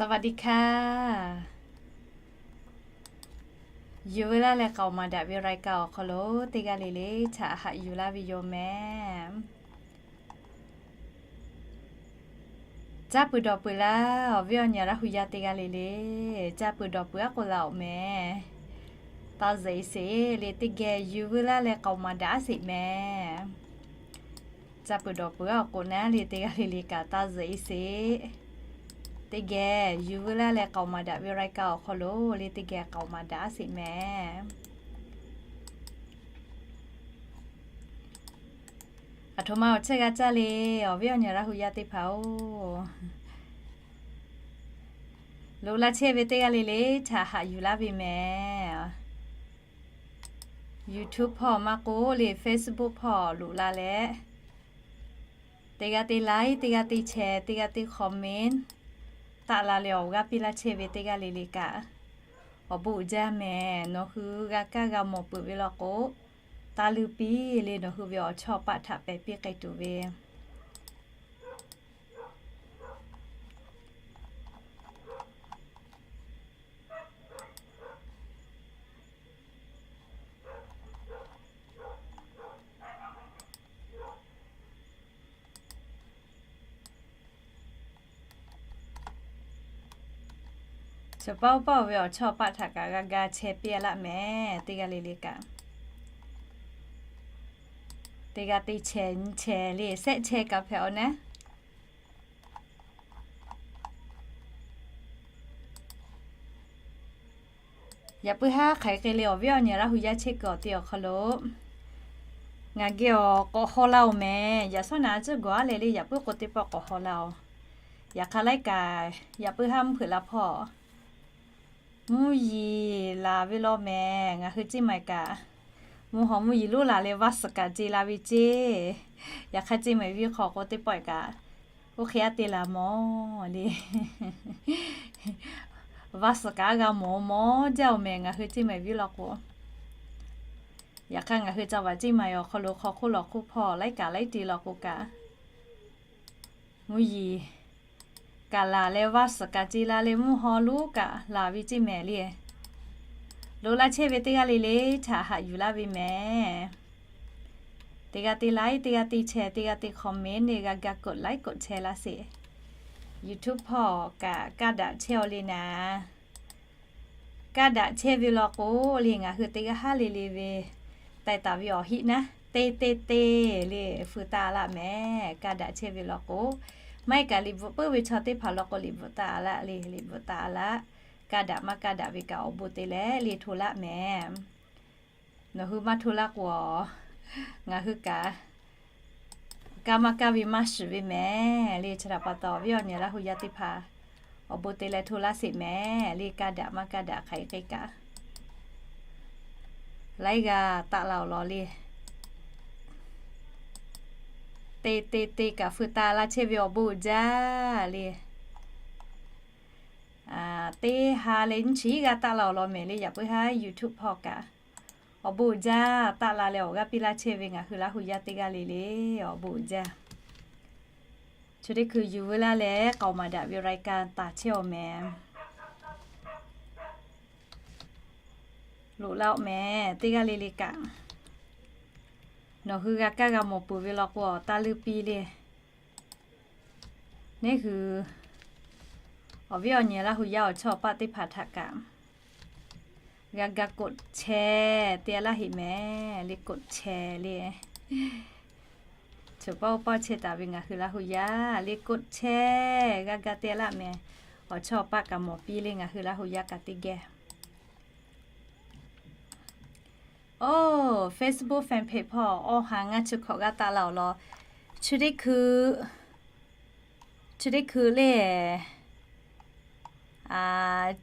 สวัสดีค่ะ Yuˬ veu laˇ leh k'aoˍ maˍ daꞈ ve รายการ awˬ hk'aw lo teˇ g'aˇ le le htaꞈ haꞈ yuˬ laˇ ve yoˬ meh. Caˇ peuˬ dawˬ peuˬ laˇ, awˬ viˉ awˬ nyi Laˇ hu yaˇ teˇ g'aˇ le le, caˇ peuˬ dawˬ peuˬ aˉ k'o laˇ-oˬ meh. Taˇ zuhꞈ e sheˍ le, teˇ geh yuˬ veu laˇ leh k'aoˍ maˍ daꞈ aˉ sheˍ meh. Caˇ peuˬ dawˬ peuˬ aˉ awˬ k'o naˉ le, teˇ g'aˇ le le kaꞈ taˇ zuhꞈ e sheˍ. Teˇ geh yuˬ veu laˇ leh k'aoˍ maˍ daꞈ ve รายการ awˬ hk'aw lo le, teˇ geh k'aoˍ maˍ daꞈ aˉ sheˍ meh. Aˬ htoꞈ ma awˬ chehˇ g'a caˇ le, awˬ viˉ awˬ nyi Laˇ hu yaˇ teˇ hpaˍ-oˬ, loꞈ la chehˇ ve teˇ g'aˇ le le htaꞈ haꞈ yuˬ laˇ ve meh. YouTube hpawˇ maˇ k'oˆ le, Facebook hpawˇ loꞈ la leh, teˇ g'aˇ te like, teˇ g'aˇ te share, teˇ g'aˇ te comment taˆ la leh awˬ g'aˇ piˇ laˇ chehˇ ve teˇ g'aˇ le le kaꞈ, awˬ bon uiˍ jaˇ meh. Nawˬ hui g'a kaˇ g'a mawˬ peuˬ ve law k'o, taˇ luˇ piˇ le, nawˬ hui ve awˬ chawˇ paˆ htaꞈ pehˬ piˇ k'ai tuˬ ve. Chaw paˆ paˆ ve awˬ chawˇ paˆ htaꞈ kaꞈ g'a ga chehˇ piˇ laˇ meh, teˇ g'aˇ le le kaꞈ. Teˇ g'aˇ te chehˇ nyi chehˇ le, shehˆ chehˇ kaꞈ hpehꞈ-aw naˉ. Yaꞈ puiˉ haˉ hk'aˬ hk'e le, awˬ viˉ awˬ nyi Laˇ hu yaˇ chehˇ kuiˬ awˬ te awˬ hk'aw lo ngaˬ geh awˬ k'awꞈ haw laˇ-oˬ meh. Yaꞈ shawˉ naꞈ a ciˉ gawˬ aˉ leh le, yaꞈ puiˉ k'o teˇ pawˆ k'awꞈ haw laˇ-oˬ. Yaꞈ hk'aˇ laiˉ kaꞈ yaꞈ puiˉ haˉ mvuhˇ hpeuꞈ la hpawˇ mvuhˇ yiˍ laˬ ve law meh. Ngaˬ hui ceˇ maˬ kaꞈ mvuhˇ haw mvuhˇ yiˍ lonˉ laˬ leh vaˇ suhˍ kaꞈ ce la ve ceˇ. Yaꞈ hk'aˇ ceˇ maˬ viˇ hk'aw k'o teˇ pawˆ kaꞈ oˇ hk'e aˉ te laˬ mawˬ le. Vaˇ suhˍ kaꞈ aˉ g'a mawˬ mawˬ jaˇ-oˬ meh, ngaˬ hui ceˇ maˬ viˇ law k'o. Yaꞈ hk'aˇ ngaˬ hui ca vaꞈ ceˇ maˬ awˬ hk'aw lo hk'aw hk'oˆ lawˬ hk'oˆ hpawˇ laiˉ kaꞈ laiˉ te law k'o kaꞈ, mvuhˇ yiˍ kaꞈ laˬ leh vaˇ suhˍ kaꞈ ce la leh mvuhˇ haw lonˉ kaꞈ laˬ ve ceˇ meh le. Loꞈ la chehˇ ve teˇ g'aˇ le le htaꞈ haꞈ yuˬ laˇ ve meh. Teˇ g'aˇ te like, teˇ g'aˇ te share, teˇ g'aˇ te comment le, g'a ga กด like กด share laˇ sheˍ. YouTube hpawˇ kaꞈ kaˇ daꞈ chehˇ-aw le naˍ. Kaˇ daꞈ chehˇ ve law k'o le, ngaˬ hui teˇ g'aˇ haˉ le le ve taiˍ taˍ ve awˬ hiˆ naˉ, teˇ teˇ teˇ le feu taˍ laˇ meh. Kaˇ daꞈ chehˇ ve law k'o, maˇ heˆ kaꞈ liꞈ bvuhꞈ puiˉ ve chaw teˇ hpaˍ law k'o liꞈ bvuhꞈ taˍ laˇ le, liꞈ bvuhꞈ taˍ laˇ. Kaˇ daꞈ maˇ kaˇ daꞈ ve kaꞈ awˬ bon te leh le hto laˇ meh. Nawˬ hui maˇ hto laˇ k'o, ngaˬ hui kaꞈ kaˇ maˇ kaˇ ve maˇ shiˍ ve meh le. Chi htaꞈ pa taw, awˬ viˉ awˬ nyi Laˇ hu yaˇ teˇ hpaˍ awˬ bon te leh hto laˇ sheˍ meh le. Kaˇ daꞈ maˇ kaˇ daꞈ hk'aˬ hk'e kaꞈ, laiˉ g'aˇ taˆ la-oˬ law le. Te te te kaꞈ feu taˍ laˇ chehˇ ve awˬ bon uiˍ jaˇ le. Teˇ ha leh nyiˇ chi g'aˇ taˆ la-oˬ law meh le. Yaꞈ puiˉ haˉ YouTube hpawˇ kaꞈ awˬ bon uiˍ jaˇ. Taˆ la leh awˬ g'aˇ piˇ laˇ chehˇ ve ngaˬ hui Laˇ hu yaˇ teˇ g'aˇ le le, awˬ bon uiˍ jaˇ. Chi teˇ hkui yuˬ veu laˇ leh k'aoˍ maˍ daꞈ ve รายการ taˍ chehˇ-aw meh. Loꞈ la-oˬ meh, teˇ g'aˇ le le kaꞈ. Nawˬ hui g'a kaˇ g'a mawˬ peuˬ ve law k'o, taˇ luˇ piˇ le. Neˇ hui awˬ viˉ awˬ nyi Laˇ hu yaˇ awˬ chawˇ paˆ teˇ hpaˍ htaꞈ kaꞈ g'a ga กด share te laˇ heˆ meh le, กด share le. Chaw paˆ oˇ paˆ chehˇ taˍ ve ngaˬ hui Laˇ hu yaˇ le กด share g'a ga te laˇ meh. Awˬ chawˇ paˆ kaꞈ mawˬ piˇ le, ngaˬ hui Laˇ hu yaˇ kaꞈ teˇ geh. Oˇ, Facebook fan page hpawˇ awˬ ha ngaˇ chi hkawꞈ g'aˇ taˆ la-oˬ law. Chi teˇ hkui, chi teˇ hkui le,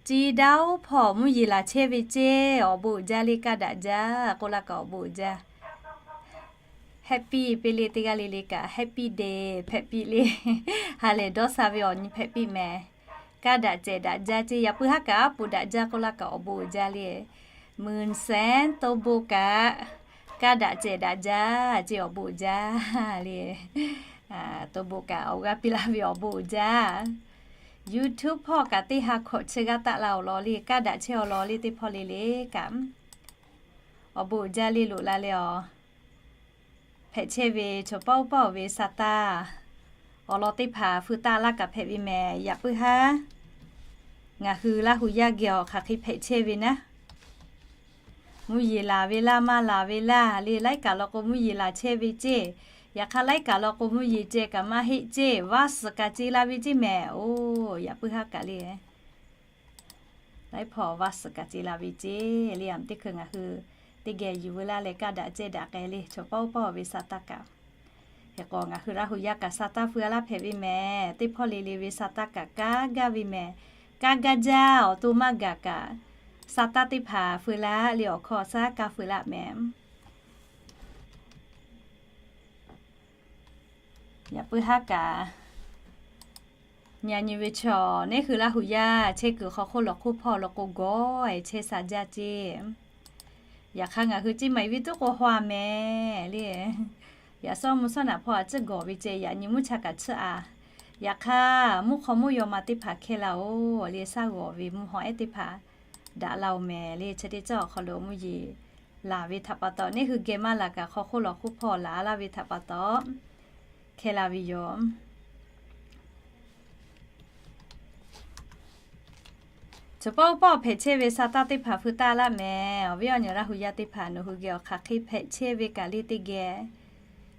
Ci daˇ-oˬ hpawˇ mvuhˇ yeˬ laˬ chehˇ ve ceˇ, awˬ bon uiˍ jaˇ le, kaˇ daꞈ jaˇ k'oˆ laˇ kaꞈ awˬ bon uiˍ jaˇ. Happy piˇ le, teˇ g'aˇ le le kaꞈ happy day hpehꞈ piˇ le. Ha lehˬ dawˇ sha ve awˬ nyi hpehꞈ piˇ meh. Kaˇ daꞈ cehˬ daꞈ jaˇ ceˇ, yaꞈ puiˉ haˉ kaꞈ aˉ pu daꞈ jaˇ k'oˆ laˇ kaꞈ awˬ bon uiˍ jaˇ le. Mvuhˇ shehnˉ to bon kaꞈ, kaˇ daꞈ cehˬ daꞈ jaˇ ceˇ, awˬ bon uiˍ jaˇ le. To bon kaꞈ awˬ g'aˇ piˇ laˇ ve awˬ bon uiˍ jaˇ. YouTube hpawˇ kaꞈ teˇ ha hkawꞈ chi g'aˇ taˆ la awˬ lawn le, kaˇ daꞈ chehˇ awˬ lawn le teˇ hpawˇ le le kaꞈ, awˬ bon uiˍ jaˇ le loꞈ la leh awˬ, hpehꞈ chehˇ ve chaw pawˇ pawˇ ve sa taˇ awˬ lawn teˇ hpaˍ feu taˇ laˇ kaꞈ hpehꞈ ve mehˍ. Yaꞈ puiˉ haˉ ngaˬ hui Laˇ hu yaˇ geh awˬ hk'aˬ hk'e hpehꞈ chehˇ ve naˉ, mvuhˇ yeˬ laˬ ve laˇ maˇ laˬ ve laˇ le, laiˉ kaꞈ law k'o mvuhˇ yeˬ laˬ chehˇ ve ceˇ. Yaꞈ hk'aˇ laiˉ kaꞈ law k'o mvuhˇ yeˬ ceh kaꞈ maˇ heˆ ceˇ, vaˇ suhˍ kaꞈ ce la ve ceˇ mehˍ. Oˬ, yaꞈ puiˉ haˉ kaꞈ le, laiˉ hpawˇ vaˇ suhˍ kaꞈ ce la ve ceˇ le. Aˬ, teˇ hkui ngaˬ hui teˇ geh yuˬ veu laˇ leh kaˇ daꞈ cehˇ daꞈ k'ai le, chaw pawˇ pawˇ ve sa taˇ kaꞈ. Hk'e k'o ngaˬ hui Laˇ hu yaˇ kaꞈ sa taˇ feu a laˇ hpehꞈ ve mehˍ. Teˇ hpawˇ le le ve sa taˇ kaꞈ kaˇ gaˇ ve mehˍ. Kaˇ gaˇ jaˇ awˬ to maˇ gaˬ kaꞈ, sa taˇ teˇ hpaˍ feu laˇ le, awˬ hkawˇ awˬ shaˉ kaˇ feu laˇ mehˍ. Yaꞈ puiˉ haˉ kaꞈ, nyi nyi ve chaw neˉ hui Laˇ hu yaˇ chehˇ kuiˬ hk'aw hk'oˆ lawˬ hk'oˆ hpawˇ law k'o gawˬ e chehˇ sha jaˇ ceˇ. Yaꞈ hk'aˇ ngaˬ hui ceˇ maˍ e ve tuˉ k'o hawˇ a mehˍ le. Yaꞈ shawˉ mvuhˇ shawˉ naꞈ hpawˇ a tcuhˉ gawˬ ve ceh, yaꞈ nyi mvuhˇ cha kaꞈ tsuhˇ a. Yaꞈ hk'aˇ mvuhˇ hk'aw mvuhˇ yaw ma teˇ hpaˍ hkehˇ laˇ oˬ le, shaˉ g'awˬ ve mvuhˇ hawˉ ehˉ teˇ hpaˍ daꞈ la oˬ mehˍ le. Chi teˇ cawˇ awˬ hk'aw lo mvuhˇ yeˬ laˬ ve htaꞈ pa taw, neˉ hui geh maˇ laˬ kaꞈ hk'aw hk'oˆ lawˬ hk'oˆ hpawˇ laˬ laˇ ve htaꞈ pa taw, hkehˇ la ve yoˬ. Chaw pawˇ pawˇ hpehꞈ chehˇ ve sa taˇ teˇ hpaˍ feu taˇ laˇ mehˍ. Awˬ viˉ awˬ nyi Laˇ hu yaˇ teˇ hpaˍ nawˬ hui geh awˬ hk'aˬ hk'e hpehꞈ chehˇ ve kaꞈ le teˇ geh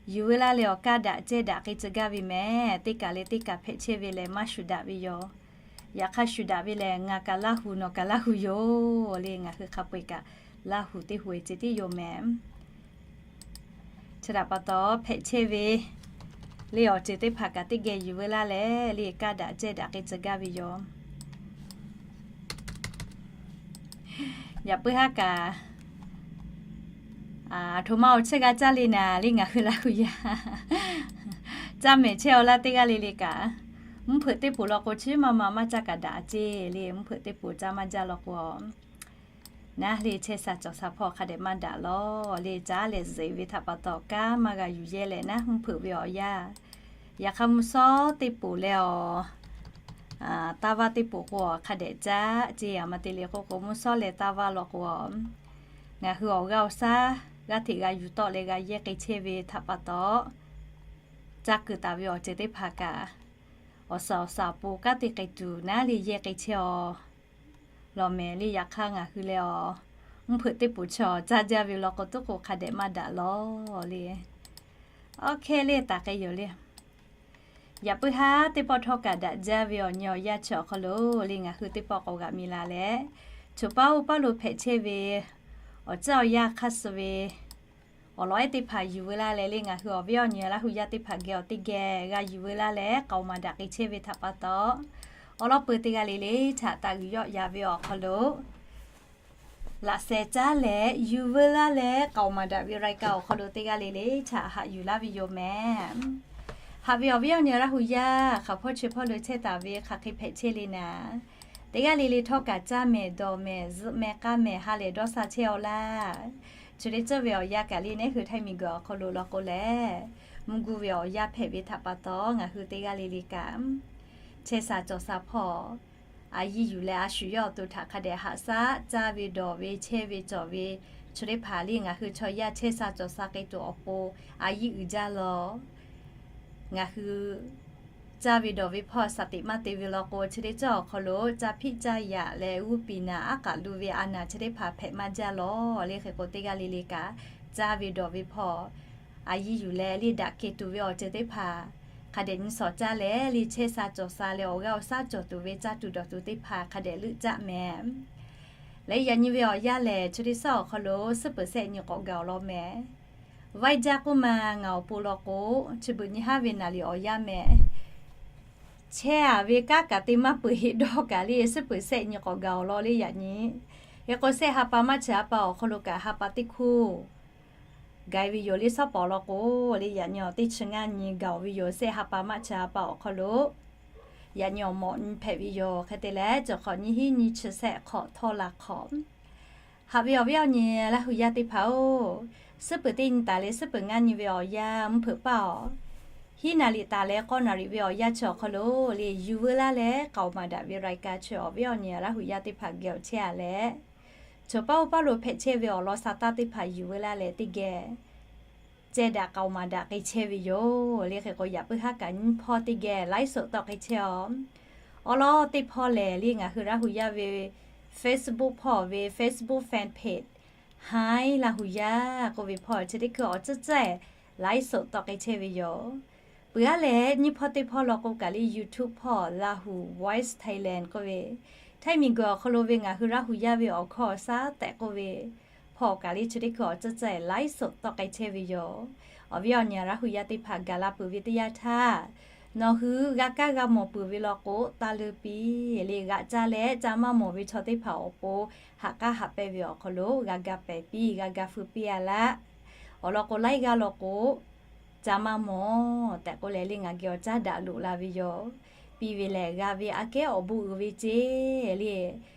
yuˬ veu laˇ leh awˬ kaˇ daꞈ cehˇ daꞈ k'ai tcuh gaˇ ve mehˍ. Teˇ kaꞈ le teˇ kaꞈ hpehꞈ chehˇ ve lehˬ maˇ shuˍ daꞈ ve yoˬ. Yaꞈ hk'aˇ shuˍ daꞈ ve lehˬ ngaˬ kaꞈ Laˇ hu nawˬ kaꞈ Laˇ hu yoˬ le, ngaˬ hui hk'a peu eˬ kaꞈ Laˇ hu teˇ hu e ceh tiˉ yoˬ mehˍ. Chi htaꞈ pa taw hpehꞈ chehˇ ve le awˬ ceuˬ teˇ hpaˍ kaꞈ teˇ geh yuˬ veu laˇ leh le kaˇ daꞈ cehˇ daꞈ k'ai tcuh gaˇ ve yoˬ. Yaꞈ puiˉ haˉ kaꞈ, aˬ htoꞈ ma awˬ chehˇ g'a caˇ le naˍ le, ngaˬ hui Laˇ hu yaˇ caˇ mehˍ chehˇ aw laˇ teˇ g'aˇ le le kaꞈ, mvuhˇ hpeuꞈ teˇ poˍ law k'o chi maˇ ma maˇ caˇ kaꞈ daꞈ ceˇ le. Mvuhˇ hpeuꞈ teˇ poˍ caˇ maˇ jaˇ law k'o, naˉ le chehˇ sha cawˬ sha hpawˇ hk'a dehꞈ maˇ daꞈ lawˬ le. Caˉ leh zeꞈ ve htaꞈ pa taw kanˉ maˇ g'a yuˬ yehˇ leh naˉ mvuhˇ hpeuꞈ ve awˬ yanˇ. Yaꞈ hk'aˇ mvuhˇ shawˉ teˇ poˍ leh awˬ taˇ vaˇ teˇ poˍ k'o hk'a dehꞈ caˇ ceˇ. Aˬ ma te le k'oˆ k'o mvuhˇ shawˉ leh taˇ vaˇ law k'o, ngaˬ hui awˬ g'aˇ awˬ shaˉ g'aˇ hteꞈ g'a yuˬ tawˆ leh g'a yehˇ k'ai chehˇ ve htaꞈ pa taw, caˇ kuiˬ taˍ ve awˬ ceuˬ teˇ hpaˍ kaꞈ, awˬ suhˍ awˬ suhˍ awˬ pon kanˉ te k'ai tuˬ naˉ le yehˇ k'ai chehˇ aw law mehˍ le. Yaꞈ hk'aˇ ngaˬ hui leh awˬ mvuhˇ hpeuꞈ teˇ poˍ chaw caˇ jaˇ ve law k'o tuˉ k'o hk'a dehꞈ maˇ daꞈ lawˬ le. Awˬ hk'e le taˍ k'ai yoˬ le. Yaꞈ puiˉ haˉ teˇ pawˆ htawˇ kaꞈ daꞈ jaˇ ve awˬ nyi awˬ yanˇ chi awˬ hk'aw lo le ngaˬ hui teˇ pawˆ k'awꞈ g'aꞈ mi la leh, choˬ paˉ oˇ paˉ lo hpehꞈ chehˇ ve awˬ ceuˬ awˬ yanˇ hk'aˇ suh ve awˬ lawn ehˉ teˇ hpaˍ yuˬ veu laˇ leh le ngaˬ hui awˬ viˉ awˬ nyi Laˇ hu yaˇ teˇ hpaˍ geh awˬ teˇ geh g'a yuˬ veu laˇ leh k'aoˍ maˍ daꞈ k'ai chehˇ ve htaꞈ pa taw, awˬ lawn peuˬ teˇ g'aˇ le le htaꞈ taˍ g'uiˬ yawˆ ya ve awˬ hk'aw lo laꞈ sheh caˉ leh yuˬ veu laˇ leh k'aoˍ maˍ daꞈ ve รายการ awˬ hk'aw lo teˇ g'aˇ le le htaꞈ haꞈ yuˬ laˇ ve yoˬ mehˍ. Haꞈ ve awˬ viˉ awˬ nyi Laˇ hu yaˇ hk'aˬ hpawˇ chi hpawˇ lo chehˇ taˍ ve hk'aˬ hk'e hpehꞈ chehˇ le naˍ, teˇ g'aˇ le le htawˇ kaꞈ caˇ mehˍ dawˬ mehˍ zuhꞈ mehˍ k'aˇ mehˍ ha lehˬ dawˇ sha chehˇ aw laˇ. Chi le tcuhˇ ve awˬ yanˇ kaꞈ le neˉ hui Htaiˇ miˬguiˬ awˬ hk'aw lo law k'o lehˬ, mvuhˇ guˇ ve awˬ yanˇ hpehꞈ ve htaꞈ pa taw ngaˬ hui teˇ g'aˇ le le kaꞈ chehˇ sha cawˬ sha hpawˇ a yiˇ yuˬ leh a shu yawˇ awˬ to htaꞈ hk'a dehꞈ haꞈ shaˉ caˇ ve dawˬ ve chehˇ ve cawˬ ve chi teˇ hpaˍ le ngaˬ hui chaw yaˇ chehˇ sha cawˬ sha k'ai tuˬ awˬ pon a yiˇ uiˍ jaˇ lawˬ. Ngaˬ hui caˇ ve dawˬ ve hpawˇ shaˍ tiꞈ maˇ te ve law k'o chi teˇ ceuˬ awˬ hk'aw lo caˇ hpiˆ caˇ yaꞈ leh g'uˇ piˍ naˍ aˉ k'aꞈ lu ve a naˍ chi teˇ hpaˍ hpehꞈ maˇ jaˇ lawˬ le. Hk'e k'o teˇ g'aˇ le le kaꞈ caˇ ve dawˬ ve hpawˇ a yiˇ yuˬ leh le daꞈ kehˬ tuˬ ve awˬ ceuˬ teˇ hpaˍ hk'a dehꞈ nyi shawˍ caˇ leh le chehˇ sha cawˬ sha leh awˬ g'aˇ awˬ shaˉ cawˬ tuˬ ve caˇ tuˬ dawˬ tuˬ teˇ hpaˍ hk'a dehꞈ leuˆ caˆ mehˍ. Leh yaꞈ nyi ve awˬ yanˇ lehˬ chi teˇ shaˉ awˬ hk'aw lo suhˉ peuˬ sehˆ nyi k'awꞈ gaˬ awˬ lawn mehˍ. Vaiˇ jaˇ k'oˆ ma ngaˬ awˬ pon law k'o, chi beuꞈ nyi haˉ ve naˍ liꞈ awˬ yanˇ mehˍ. Chehˇ a ve kanˉ kaꞈ te maˇ peuˬ heˆ dawˇ kaꞈ le suhˉ peuˬ sehˆ nyi k'awꞈ gaˬ awˬ lawn le yaꞈ nyi. Hk'e k'o sehˆ ha pa maˇ chi ha pa awˬ hk'aw lo kaꞈ ha pa teˇ hkuˇ gaˬ e ve yoˬ le. Shawˉ pawˍ law k'o le yaꞈ nyi awˬ teˇ chi ngaˇ nyi gaˬ ve yoˬ. Sehˆ ha pa maˇ chi ha pa awˬ hk'aw lo yaꞈ nyi awˬ mawꞈ nyi hpehꞈ ve yoˬ. Hk'e te leh cawˬ hk'awꞈ nyiˇ hinˉ nyiˇ chi sehˆ hk'awꞈ htawˇ la hk'awꞈ Haꞈ ve awˬ viˉ awˬ nyi Laˇ hu yaˇ teˇ hpaˍ-oˬ, suhˉ peuˬ teˇ nyi taˍ leh suhˉ peuˬ ngaˇ nyi ve awˬ yanˇ mvuhˇ hpeuꞈ paˇ awˬ Hiˉ naˍ riˍ taˍ leh k'awˇ naˍ riˍ ve awˬ yanˇ chi awˬ hk'aw lo le, yuˬ veu laˇ leh k'aoˍ maˍ daꞈ ve รายการ chi awˬ viˉ awˬ nyi Laˇ hu yaˇ teˇ hpaˍ geh awˬ chehˇ a leh, chaw paˇ oˇ paˇ lo hpehꞈ chehˇ ve awˬ lawn sa taˇ teˇ hpaˍ yuˬ veu laˇ leh teˇ geh ceh daꞈ k'aoˍ maˍ daꞈ k'ai chehˇ ve yoˬ le. Hk'e k'o, yaꞈ puiˉ haˉ kaꞈ nyiˇ hpawˇ teˇ geh ไลฟ์สด tawˆ k'ai chehˇ a. Awˬ lawn teˇ hpawˇ lehˬ le, ngaˬ hui Laˇ hu yaˇ ve Facebook hpawˇ ve Facebook fan page Hi Laˇ hu yaˇ k'oˆ ve hpawˇ chi teˇ hkui awˬ tcuhˉ tcuhˉ ไลฟ์สด tawˆ k'ai chehˇ ve yoˬ. Peuˬ aˉ leh nyiˇ hpawˇ teˇ hpawˇ law k'o kaꞈ le, YouTube hpawˇ Lahu Voice Thailand k'oˆ ve, Htaiˇ miˬguiˬ awˬ hk'aw lo ve ngaˬ hui Laˇ hu yaˇ ve awˬ hkawˇ awˬ shaˉ tehꞈ k'oˆ ve hpawˇ kaꞈ le, chi teˇ hkui awˬ tcuhˉ tcuhˉ ไลฟ์สด tawˆ k'ai chehˇ ve yoˬ. Awˬ viˉ awˬ nyi Laˇ hu yaˇ teˇ hpaˍ gaˬ la peuˬ ve teˇ yanˇ htaˇ, nawˬ hui g'a kaˇ g'a mawˬ peuˬ ve law k'o, taˇ leuˇ piˇ le. G'aꞈ ca leh ca maˇ mawˬ ve chaw teˇ hpaˍ awˬ pon haꞈ k'aˉ haꞈ pehnˇ ve awˬ hk'aw lo g'a ga pehˍ piˇ, g'a ga feu piˇ a laˇ. Awˬ lawn k'o, laiˉ g'aˇ law k'o, ca maˇ mawˬ tehꞈ k'oˆ leh le, ngaˬ geh awˬ caˉ daꞈ loꞈ la ve yoˬ. Piˇ ve lehˬ, g'a ve aꞈ kehˉ awˬ bon uiˍ ve ceˇ le.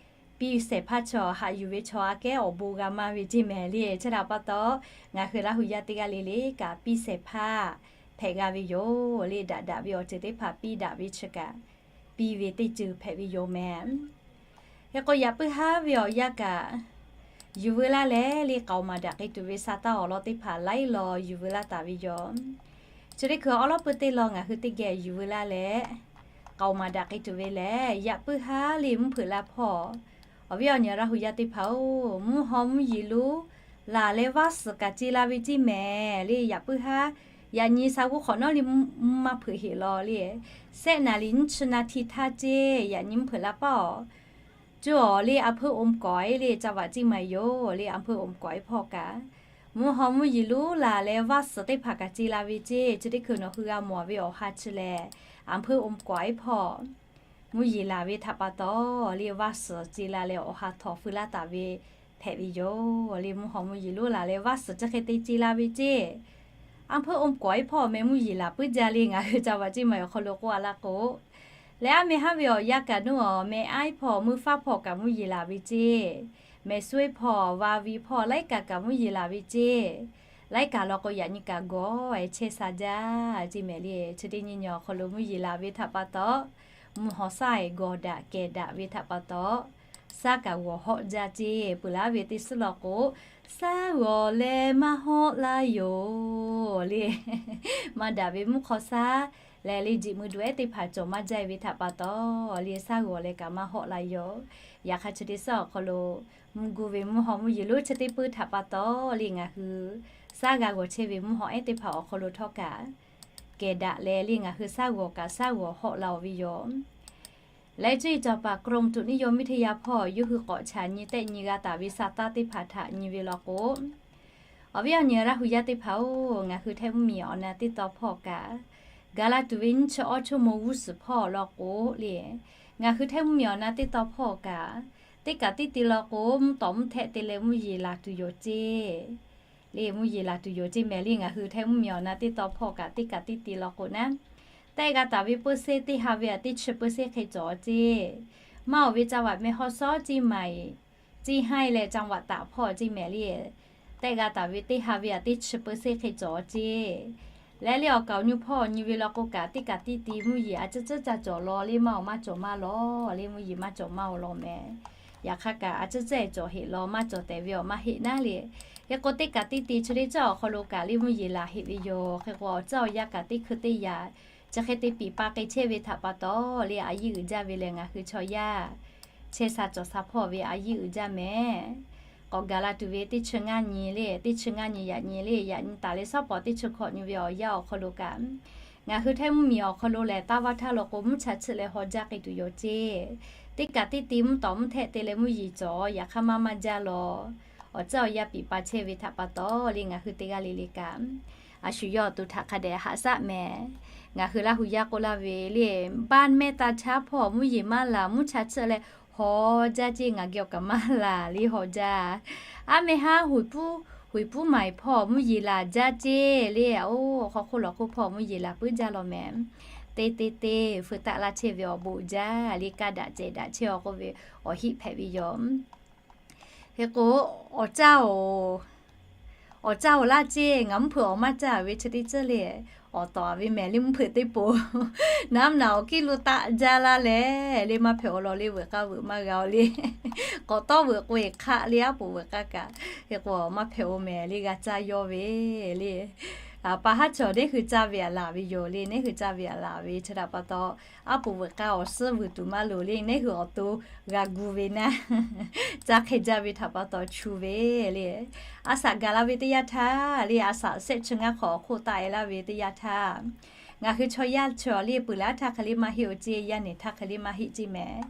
Piˇ shehˍ hpaˇ chaw, haꞈ yuˬ ve chaw aꞈ kehˉ awˬ bon g'a maˇ ve ceˇ mehˍ le. Chi htaꞈ pa taw, ngaˬ hui Laˇ hu yaˇ teˇ g'aˇ le le kaꞈ piˇ shehˍ hpaˇ hpehꞈ g'a ve yoˬ le. Daꞈ daꞈ ve awˬ ceuˬ teˇ hpaˍ piˇ daꞈ ve chi kaꞈ, piˇ ve teˇ ceuˬ hpehꞈ ve yoˬ mehˍ. Hk'e k'o, yaꞈ puiˉ haˉ ve awˬ yanˇ kaꞈ yuˬ veu laˇ leh le, k'aoˍ maˍ daꞈ k'ai tuˬ ve sa taˇ awˬ lawn teˇ hpaˍ laiˉ law yuˬ veu laˇ taˍ ve yoˬ. Chi teˇ hkui awˉ lawˉ pui teˇ law ngaˬ hui teˇ geh yuˬ veu laˇ leh, k'aoˍ maˍ daꞈ k'ai tuˬ ve lehˬ, yaꞈ puiˉ haˉ le mvuhˇ hpeuꞈ la hpawˇ, awˬ viˉ awˬ nyi Laˇ hu yaˇ teˇ hpaˍ-oˬ, mvuhˇ haw mvuhˇ yeˬ lonˉ laˬ leh vaˇ suhˍ kaꞈ ce la ve ceˇ mehˍ le. Yaꞈ puiˉ haˉ yaꞈ nyi sa g'uˇ hk'awꞈ nawˉ le mvuhˇ maˇ hpeuꞈ heꞈ law le. Sehˆ naˍ riˍ nyiˇ chi na hti htaˇ ceˇ yaꞈ nyi mvuhˇ hpeuꞈ la paˇ-oˬ. Cuˇ awˬ le อำเภออมก๋อย le จังหวัดเชียงใหม่ yoˬ le. อำเภออมก๋อย hpawˇ kaꞈ mvuhˇ haw mvuhˇ yeˬ lonˉ laˬ leh vaˇ suhˍ teˇ hpaˍ kaꞈ ce la ve ceˇ. Chi teˇ hkui nawˬ hui g'a mawˬ ve awˬ ha chi lehˬ, อำเภออมก๋อย hpawˇ mvuhˇ yeˬ laˬ ve htaꞈ pa taw le, vaˇ suhˍ ce la leh awˬ ha htawnˍ feu laˇ taˍ ve hpehꞈ ve yoˬ le. Mvuhˇ haw mvuhˇ yeˬ lonˉ laˬ leh vaˇ suhˍ chi hk'e te ce la ve ceˇ. อำเภออมก๋อย hpawˇ meh mvuhˇ yeˬ laˬ puiˉ jaˇ le. Ngaˬ hui จังหวัดเชียงใหม่ awˬ hk'aw lo k'oˆ a laˇ k'o, leh aˉ meh haˉ ve awˬ yanˇ kaꞈ nawˉ awˬ meh aiˉ hpawˇ meuˇ faˉ hpawˇ kaꞈ mvuhˇ yeˬ laˬ ve ceˇ. Meh suiˉ hpawˇ vaˇ viˇ hpawˇ laiˉ kaꞈ kaꞈ mvuhˇ yeˬ laˬ ve ceˇ. Laiˉ kaꞈ law k'o, yaꞈ nyi kaꞈ gawˬ chehˇ sha jaˇ ceˇ mehˍ le. Chi teˇ nyi nyi awˬ hk'aw lo mvuhˇ yeˬ laˬ ve htaꞈ pa taw, mvuhˇ haw shaˉ gawˬ daꞈ kehˬ daꞈ ve htaꞈ pa taw, shaˉ kaꞈ g'awˬ hawˆ jaˇ ceˇ. Peuˬ laˇ ve teˇ suhˉ law k'o, shaˉ g'awˬ leh maˇ hawˆ la yoˬ le. Maˇ daꞈ ve mvuhˇ hk'aw shaˉ leh le, jiꞈ mui duˬ ehˉ teˇ hpaˍ cawˬ maˇ jaˇ ve htaꞈ pa taw le, shaˉ g'awˬ leh kaꞈ maˇ hawˆ la yoˬ. Yaꞈ hk'aˇ, chi teˇ suhˉ awˬ hk'aw lo mvuhˇ gu ve mvuhˇ haw mvuhˇ yeˬ lonˉ chi teˇ puiˉ htaꞈ pa taw le, ngaˬ hui shaˉ g'a g'awˬ chehˇ ve mvuhˇ haw ehˉ teˇ hpaˍ awˬ hk'aw lo htawˇ kaꞈ kehˬ daꞈ leh le, ngaˬ hui shaˉ g'awˬ kaꞈ shaˉ g'awˬ hawˆ la-oˬ ve yoˬ. Leh cuˇ yiˍ cawˬ paˍ กรมอุตุนิยมวิทยา hpawˇ yawˇ hui k'awꞈ chaꞈ nyi tehˆ nyi g'a taˍ ve sa taˇ teˇ hpaˍ htaꞈ nyi ve law k'o, awˬ viˉ awˬ nyi Laˇ hu yaˇ teˇ hpaˍ-oˬ, ngaˬ hui Htaiˇ mvuhˇ miˬ awˬ na teˇ taw hpawˇ kaꞈ, gaˬ la tuˬ ve nyiˇ chi awˇ chi mawˬ g'uˇ suhˍ hpawˇ law k'o le, ngaˬ hui Htaiˇ mvuhˇ miˬ awˬ na teˇ taw hpawˇ kaꞈ, teˇ kaꞈ teˇ te law k'o, mvuhˇ tawˍ mvuhˇ htehˆ te leh mvuhˇ yeˬ laˬ tuˬ yoˬ ceˇ le. Mvuhˇ yeˬ laˬ tuˬ yoˬ ceˇ mehˍ le. Ngaˬ hui Htaiˇ mvuhˇ miˬ awˬ na teˇ taw hpawˇ kaꞈ, teˇ kaꞈ teˇ te law k'o naˉ, tehˆ g'a taˍ ve เปอร์เซ็นต์ teˇ ha ve aꞈ teˇ chi เปอร์เซ็นต์ hk'e cawˬ ceˇ. Maˇ awˬ ve จังหวัดแม่ฮ่องสอน ceˇ maiˍ, ceˇ haiˇ leh จังหวัดตาก hpawˇ ceˇ mehˍ le. Tehˆ g'a taˍ ve teˇ ha ve aꞈ teˇ chi เปอร์เซ็นต์ hk'e cawˬ ceˇ. Leh le awˬ kaˍ awˬ nyi hpawˇ nyi ve law k'o kaꞈ, teˇ kaꞈ teˇ te mvuhˇ yeˬ a ciˉ ciˉ ca cawˬ law le, maˇ awˬ maˇ cawˬ maˇ law le, mvuhˇ yeˬ maˇ cawˬ maˇ awˬ law mehˍ. Yaꞈ hk'aˇ kaꞈ a ciˉ ciˉ cawˬ heꞈ law, maˇ cawˬ tehꞈ ve awˬ maˇ heˆ naˉ le. Hk'e k'o, teˇ kaꞈ teˇ te chi teˇ ceuˬ awˬ hk'aw lo kaꞈ le mvuhˇ yeˬ laˬ heꞈ ve yoˬ. Hk'e k'o, awˬ tcuhˉ awˬ yanˇ kaꞈ teˇ hkui teˇ yaꞈ chi hk'e te piˍ pa k'ai chehˇ ve htaꞈ pa taw le, a yiˇ uiˍ jaˇ ve lehˬ, ngaˬ hui chaw yaˇ chehˇ sha cawˬ sha hpawˇ ve a yiˇ uiˍ jaˇ mehˍ. K'awꞈ gaˬ la tuˬ ve teˇ chi ngaˇ nyi le, teˇ chi ngaˇ nyi yaꞈ nyi le, yaꞈ nyi taˍ leh shawˉ pawˍ teˇ chi hkawꞈ nyi ve awˬ yanˇ awˬ hk'aw lo kaꞈ, ngaˬ hui Htaiˇ mvuhˇ miˬ awˬ hk'aw lo lehˬ, taˇ vaˇ htaˇ law k'o, mvuhˇ cha chiˆ leh haw jaˇ k'ai tuˬ yoˬ ceˇ. Teˇ kaꞈ teˇ te mvuhˇ tawˍ mvuhˇ htehˆ te leh mvuhˇ yeˬ cawˬ, yaꞈ hk'aˇ maˇ maˇ jaˇ law. Awˬ tcuhˉ awˬ yanˇ piˍ pa chehˇ ve htaꞈ pa taw le, ngaˬ hui teˇ g'aˇ le le kaꞈ, a shu yawˇ awˬ to htaꞈ hk'a dehꞈ haꞈ shaˆ mehˍ. Ngaˬ hui Laˇ hu yaˇ k'oˆ laˇ ve le, บ้านแม่ตาช้าง hpawˇ mvuhˇ yeˬ maˇ laˬ, mvuhˇ cha chiˆ leh haw jaˇ ceˇ. Ngaˬ geh awˬ kaꞈ maˇ laˬ le, haw jaˇ. Aˉ meh haˉ Huiˍ puˉ maiˍ hpawˇ mvuhˇ yeˬ laˬ jaˇ ceˇ le. Oˇ, hk'aw hk'oˆ lawˬ hk'oˆ hpawˇ mvuhˇ yeˬ laˬ puiˉ jaˇ law mehˍ. Teˇ teˇ teˇ feu taˆ laˇ chehˇ ve awˬ bon jaˇ le, kaˇ daꞈ cehˬ daꞈ chehˇ-aw k'oˆ ve awˬ heˆ hpehꞈ ve yoˬ. Hk'e k'o, awˬ caˇ-oˬ, awˬ caˇ-oˬ laˇ ceˇ, ngaˬ mvuhˇ hpeuꞈ awˬ maˇ caˇ ve chi teˇ ceuˬ le. Awˬ tawˍ ve mehˍ le mvuhˇ hpeuꞈ teˇ poˍ, naˉ naˍ awˬ kiˇ lo taˆ jaˇ laˇ leh, le maˇ hpehꞈ awˬ lawn le veuꞈ k'aˇ veuꞈ maˇ g'a awˬ le. K'awꞈ tawˇ veuꞈ k'oꞈ-e hk'aˆ le aˉ poꞈ veuꞈ k'aˇ kaꞈ, hk'e k'o maˇ hpehꞈ-oˬ mehˍ le g'a caˇ yawˇ ve le. Pa haˉ cawˬ neˇ hui caˇ ve aꞈ laˬ ve yoˬ le, neˇ hui caˇ ve aꞈ laˬ ve chi htaꞈ pa taw, aˉ poꞈ veuꞈ k'aˇ awˬ suhˉ vuiˬ tuˬ maˇ loˍ le, neˇ hui awˬ to g'a gu ve naˉ, caˇ hk'e jaˇ ve htaꞈ pa taw chu ve le. A saꞈ gaˬ la ve teˇ yanˇ htaˇ le, a saꞈ shehˆ chi ngaˇ hk'awꞈ awˬ hk'oˆ taˆ-e laˇ ve teˇ yanˇ htaˇ, ngaˬ hui chaw yaˇ chi awˬ le peuˬ laˇ htaˇ hk'e le maˇ heˆ-oˬ ceˇ, yaˇ nehˬ htaˇ hk'e le maˇ heˆ ceˇ mehˍ.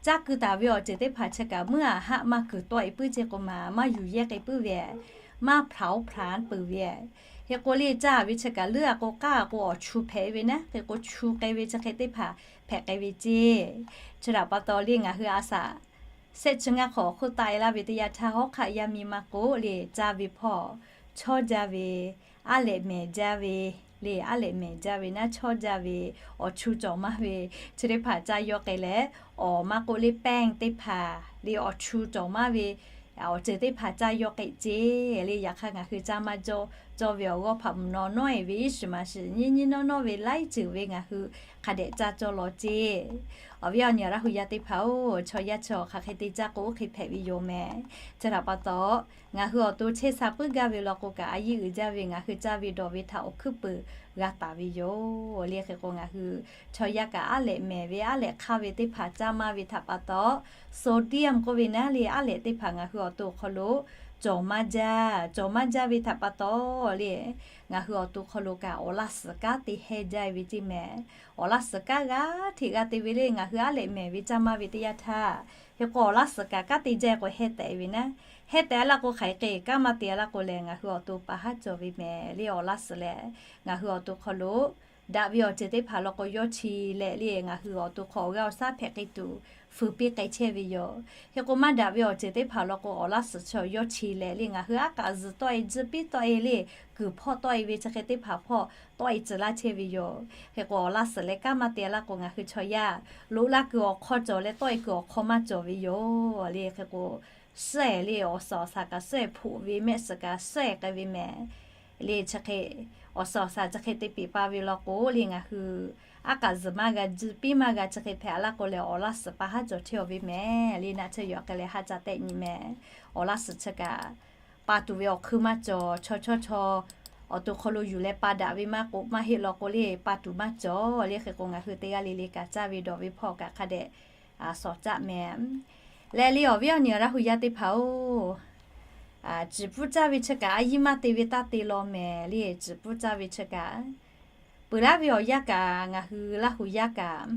Caˇ keu taˍ ve awˬ ceuˬ teˇ hpaˍ chi kaꞈ muiˉ aꞈ haˆ maˇ kuiˬ tawˆ-e puiˉ ceˇ k'o maˍ, maˇ yuˬ yehˇ k'ai puiˉ ve, maˇ hpaˍ-oˬ hpaˍ peuˬ ve. Hk'e k'o le caˇ ve chi kaꞈ leuˉ-a k'o k'aˇ k'o awˬ chu hpehꞈ ve naˉ, hk'e k'o chu k'ai ve chi hk'e teˇ hpaˍ hpehꞈ k'ai ve ceˇ. Chi htaꞈ pa taw le ngaˬ hui a saꞈ shehˆ chi ngaˇ hk'awꞈ awˬ hk'oˆ taˆ-e laˇ ve teˇ yanˇ htaˇ, hawˉ hk'aˆ yaˇ miˇ maˇ k'oˆ le, caˇ ve hpawˇ chawˇ jaˇ ve, aˉ lehꞈ mehˍ jaˇ ve le, aˉ lehꞈ mehˍ jaˇ ve naˉ chawˇ jaˇ ve, awˬ chu cawˬ maˇ ve, chi teˇ hpaˍ caˇ yawˇ k'ai leh, awˬ maˇ k'oˆ le แป้ง teˇ hpaˍ le awˬ chu cawˬ maˇ ve awˬ ceuˬ teˇ hpaˍ caˇ yawˇ k'ai ceˇ le. Yaꞈ hk'aˇ ngaˬ hui caˇ maˇ cawˇ, cawˇ ve awˬ g'awˇ hpaꞈ mvuhˬ naw nawˉ-e ve iˉ shiˍ maˍ shiˍ nyiˇ nyiˇ nawˉ nawˉ ve laiˉ ceuˬ ve ngaˬ hui hk'a dehꞈ caˇ cawˇ law ceˇ. Awˬ viˉ awˬ nyi Laˇ hu yaˇ teˇ hpaˍ-oˬ, chaw yaˇ chi awˬ hk'aˬ hk'e te caˇ k'o oˇ hk'e hpehꞈ ve yoˬ mehˍ. Chi htaꞈ pa taw, ngaˬ hui awˬ to chehˇ sha puiˉ gaˇ ve law k'o kaꞈ a yiˇ uiˍ jaˇ ve ngaˬ hui caˇ ve dawˬ ve htaꞈ awˬ hkuiˉ peuˬ g'a taˍ ve yoˬ le. Hk'e k'o ngaˬ hui chaw yaˇ kaꞈ aˉ lehꞈ mehˍ ve aˉ lehꞈ hk'aˇ ve teˇ hpaˍ caˇ maˇ ve htaꞈ pa taw, sodium k'oˆ ve naˉ le aˉ lehꞈ teˇ hpaˍ ngaˬ hui awˬ to awˬ hk'aw lo cawˬ maˇ jaˇ, cawˬ maˇ jaˇ ve htaꞈ pa taw le, ngaˬ hui awˬ to hk'aw lo kaꞈ awˬ laˇ suhˍ kanˉ te heh jaˇ ve ceˇ mehˍ. Awˬ laˇ suhˍ kanˉ g'a hteꞈ g'a te ve le ngaˬ hui aˉ lehꞈ mehˍ ve caˇ maˇ ve teˇ yanˇ htaˇ, hk'e k'o awˬ laˇ suhˍ kaꞈ kanˉ te jaˇ k'o heh tehꞈ ve naˉ, heh tehꞈ-a laˇ k'o hk'aˬ hk'e kanˉ maˇ te-a laˇ k'o lehˬ ngaˬ hui awˬ to pa haˉ cawˬ ve mehˍ le. Awˬ laˇ suhˍ lehˬ ngaˬ hui awˬ to hk'aw lo daꞈ ve awˬ ceuˬ teˇ hpaˍ law k'o yawˇ chi leh le ngaˬ hui awˬ to hk'aw awˬ g'aˇ awˬ shaˉ hpehꞈ k'ai tuˬ fuiˍ piˇ k'ai chehˇ ve yoˬ. Hk'e k'o maˇ daꞈ ve awˬ ceuˬ teˇ hpaˍ law k'o awˬ laˇ suhˍ chi yawˇ chi leh le ngaˬ hui aˉ k'aꞈ zuhˬ tawˆ-e, jiˇ piˇ tawˆ-e le, kuiˬ hpawˇ tawˆ-e ve chi hk'e teˇ hpaˍ hpawˇ tawˆ-e tcuh laˇ chehˇ ve yoˬ. Hk'e k'o awˬ laˇ suhˍ leh kanˉ maˇ te-a laˇ k'o ngaˬ hui chaw yaˇ loꞈ la kuiˬ awˬ hk'aw cawˬ leh tawˆ-e kuiˬ awˬ hk'aw maˇ cawˬ ve yoˬ le. Hk'e k'o suhˉ-e le awˬ suhˍ awˬ shaˍ kaꞈ suhˉ-e hpoꞈ ve mehˆ suhˍ kaꞈ suhˉ-e k'ai ve mehˍ le. Chi hk'e awˬ suhˍ awˬ shaˍ chi hk'e te piˍ pa ve law k'o le ngaˬ hui aˉ k'aꞈ zuhˬ maˇ g'a, jiˇ piˇ maˇ g'a, chi hk'e hpehꞈ-a laˇ k'o lehˬ awˬ laˇ suhˍ pa haˉ cawˬ chehˇ-aw ve mehˍ le. Naˆ tsuhˇ yaꞈ k'ai leh haˉ ca tehˆ nyi mehˍ. Awˬ laˇ suhˍ chi kaꞈ pa tuˬ ve awˬ hkui maˇ cawˬ. Chaw chawˇ chaw awˬ to hk'aw lo yuˬ leh pa daꞈ ve maˇ k'oˆ maˇ heˆ law k'o le pa tuˬ maˇ cawˬ le. Hk'e k'o ngaˬ hui teˇ g'aˇ le le kaꞈ caˇ ve dawˬ ve hpawˇ kaꞈ hk'a dehꞈ shawˍ caˆ mehˍ. Leh le awˬ viˉ awˬ nyi Laˇ hu yaˇ teˇ hpaˍ-oˬ, ciˬ pfuhˇ caˇ ve chi kaꞈ a yiˇ maˇ te ve taˇ te law mehˍ le. Ciˬ pfuhˇ caˇ ve chi kaꞈ, peuˬ laˇ ve awˬ yanˇ kaꞈ ngaˬ hui Laˇ hu yaˇ kaꞈ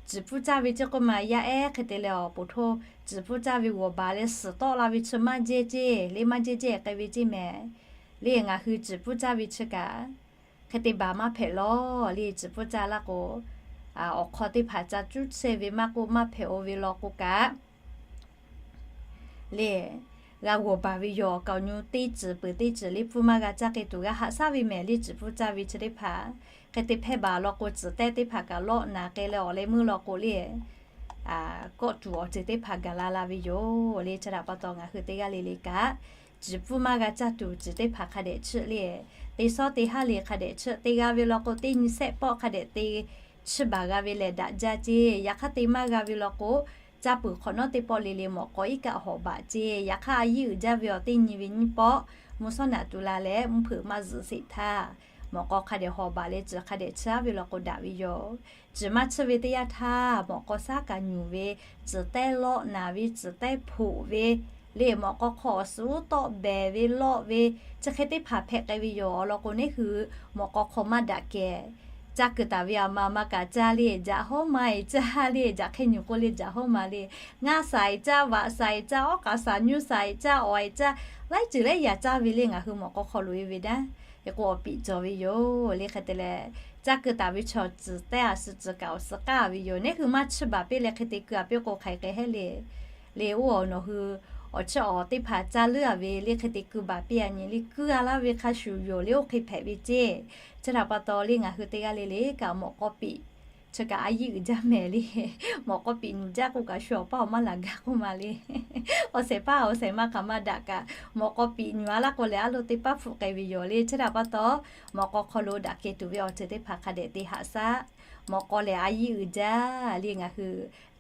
ciˬ pfuhˇ caˇ ve ceˇ k'oˆ ma yaˇ ehˉ hk'e te leh awˬ poˍ htoˇ ciˬ pfuhˇ caˇ ve g'awˬ baˬ leh suhˍ tawˆ la ve chi maˇ jehˇ ceˇ le, maˇ jehˇ ceˇ k'ai ve ceˇ mehˍ. Le ngaˬ hui ciˬ pfuhˇ caˇ ve chi kaꞈ hk'e te baˬ maˇ hpehꞈ law le. Ciˬ pfuhˇ caˇ laˇ k'o awˬ hk'aw teˇ hpaˍ ca cuˉ chehˇ ve maˇ k'oˆ maˇ hpehꞈ-o ve law k'o kaꞈ le g'a g'awˬ baˬ ve yoˬ. Awˬ kaˍ awˬ nyu teˇ ceuˬ peuˬ teˇ ceuˬ le pfuhˇ maˇ g'a caˇ k'ai tuˬ g'a haꞈ shaˉ ve mehˍ le. Ciˬ pfuhˇ caˇ ve chi teˇ hpaˍ hk'e te hpehˇ baˬ law k'o ciˬ tehˇ teˇ hpaˍ kaꞈ lawˆ naˍ k'ai leh awˬ leh meuˇ law k'o le kawˆ tuˬ awˬ ceuˬ teˇ hpaˍ gaˬ la la ve yoˬ le. Chi htaꞈ pa taw ngaˬ hui teˇ g'aˇ le le kaꞈ ciˬ pfuhˇ maˇ g'a caˇ tuˬ ciˬ teˇ hpaˍ hk'a dehꞈ chiˆ le, teˇ sawˉ teˇ haˉ le hk'a dehꞈ chiˆ. Te g'a ve law k'o teˇ nyi sehˆ pawˆ hk'a dehꞈ te chiˇ baˬ g'a ve lehˬ daꞈ jaˇ ceˇ. Yaꞈ hk'aˇ te maˇ g'a ve law k'o caˇ peuˬ hk'awꞈ nawˉ teˇ pawˆ le le mawꞈ k'aw iˉ kaˆ hawꞈ baˬ ceˇ. Yaꞈ hk'aˇ a yiˇ uiˍ jaˇ ve awˬ teˇ nyi ve nyiˇ pawˆ mvuhˇ shawˉ naꞈ tu la leh mvuhˇ hpeuꞈ maˇ zuhꞈ sheˍ htaˇ mawꞈ k'aw hk'a dehꞈ hawꞈ baˬ leh ciˬ hk'a dehꞈ chiˇ aˉ ve law k'o daꞈ ve yoˬ. Ciˬ maˇ chiˇ ve teˇ yanˇ htaˇ mawꞈ k'aw shaˉ kaꞈ nyuˬ ve, ciˬ tehˇ lawˆ naˍ ve, ciˬ tehˇ hpoꞈ ve le mawꞈ k'aw hk'aw awˬ suhˉ tawˆ behˬ ve lawˆ ve chi hk'e teˇ hpaˍ hpehꞈ k'ai ve yoˬ. Awˬ lawn k'o neˇ hui mawꞈ k'aw hk'aw maˇ daꞈ kehˬ. Caˇ kuiˬ taˍ ve aˬ ma maˇ kaꞈ caˇ le, jaꞈ hawˉ ma-e caˇ le, jaꞈ hk'e nyuˬ k'o le jaꞈ hawˉ ma le, ngaˇ shaˍ-e caˇ, vaꞈ shaˍ-e caˇ, awˉ k'aꞈ shaˍ, nyuˇ shaˍ-e caˇ, awˬ-e caˇ, laiˉ ceuˬ laiˉ yaꞈ caˇ ve le ngaˬ hui mawꞈ k'aw hk'aw loꞈ-e ve naˉ. Hk'e k'o awˬ piˍ cawˬ ve yoˬ le. Hk'e te leh caˇ kuiˬ taˍ ve chaw ciˬ tehˇ a shu ciˬ kaꞈ awˬ suhˉ k'aˇ ve yoˬ. Neˇ hui maˇ chiˇ baˬ piˇ leh hk'e te keu a piˇ k'o hk'aˬ hk'e hehˉ le. Le oˇ awˬ nawˬ hui awˬ chiˇ awˬ teˇ hpaˍ caˇ leuˉ a ve le hk'e te keu baˬ piˇ a nyi le keu a laˇ ve hk'a shuˍ yoˬ le. Oˇ hk'e hpehꞈ ve ceˇ. Chi htaꞈ pa taw le ngaˬ hui teˇ g'aˇ le le kaꞈ mawꞈ k'aw piˍ Chi kaꞈ a yiˉ uiˍ jaˇ mehˍ le. Mawꞈ k'aw piꞈ nyuˬ jaˇ k'oˆ kaꞈ shu awˬ paˇ awˬ maˇ laˬ gaˇ k'oˆ ma le. Awˬ shehˍ paˇ awˬ shehˍ ma hk'aˬ ma daꞈ kaꞈ, mawꞈ k'aw piꞈ nyuˬ a laˇ k'o lehˬ, a lo teˇ paˉ hpfuhˆ k'ai ve yoˬ le. Chi htaꞈ pa taw, mawꞈ k'aw hk'aw lo daꞈ kehˬ tuˬ ve awˬ ceuˬ teˇ hpaˍ hk'a dehꞈ te haꞈ shaˉ. Mawꞈ k'aw lehˬ a yiˉ uiˍ jaˇ le. Ngaˬ hui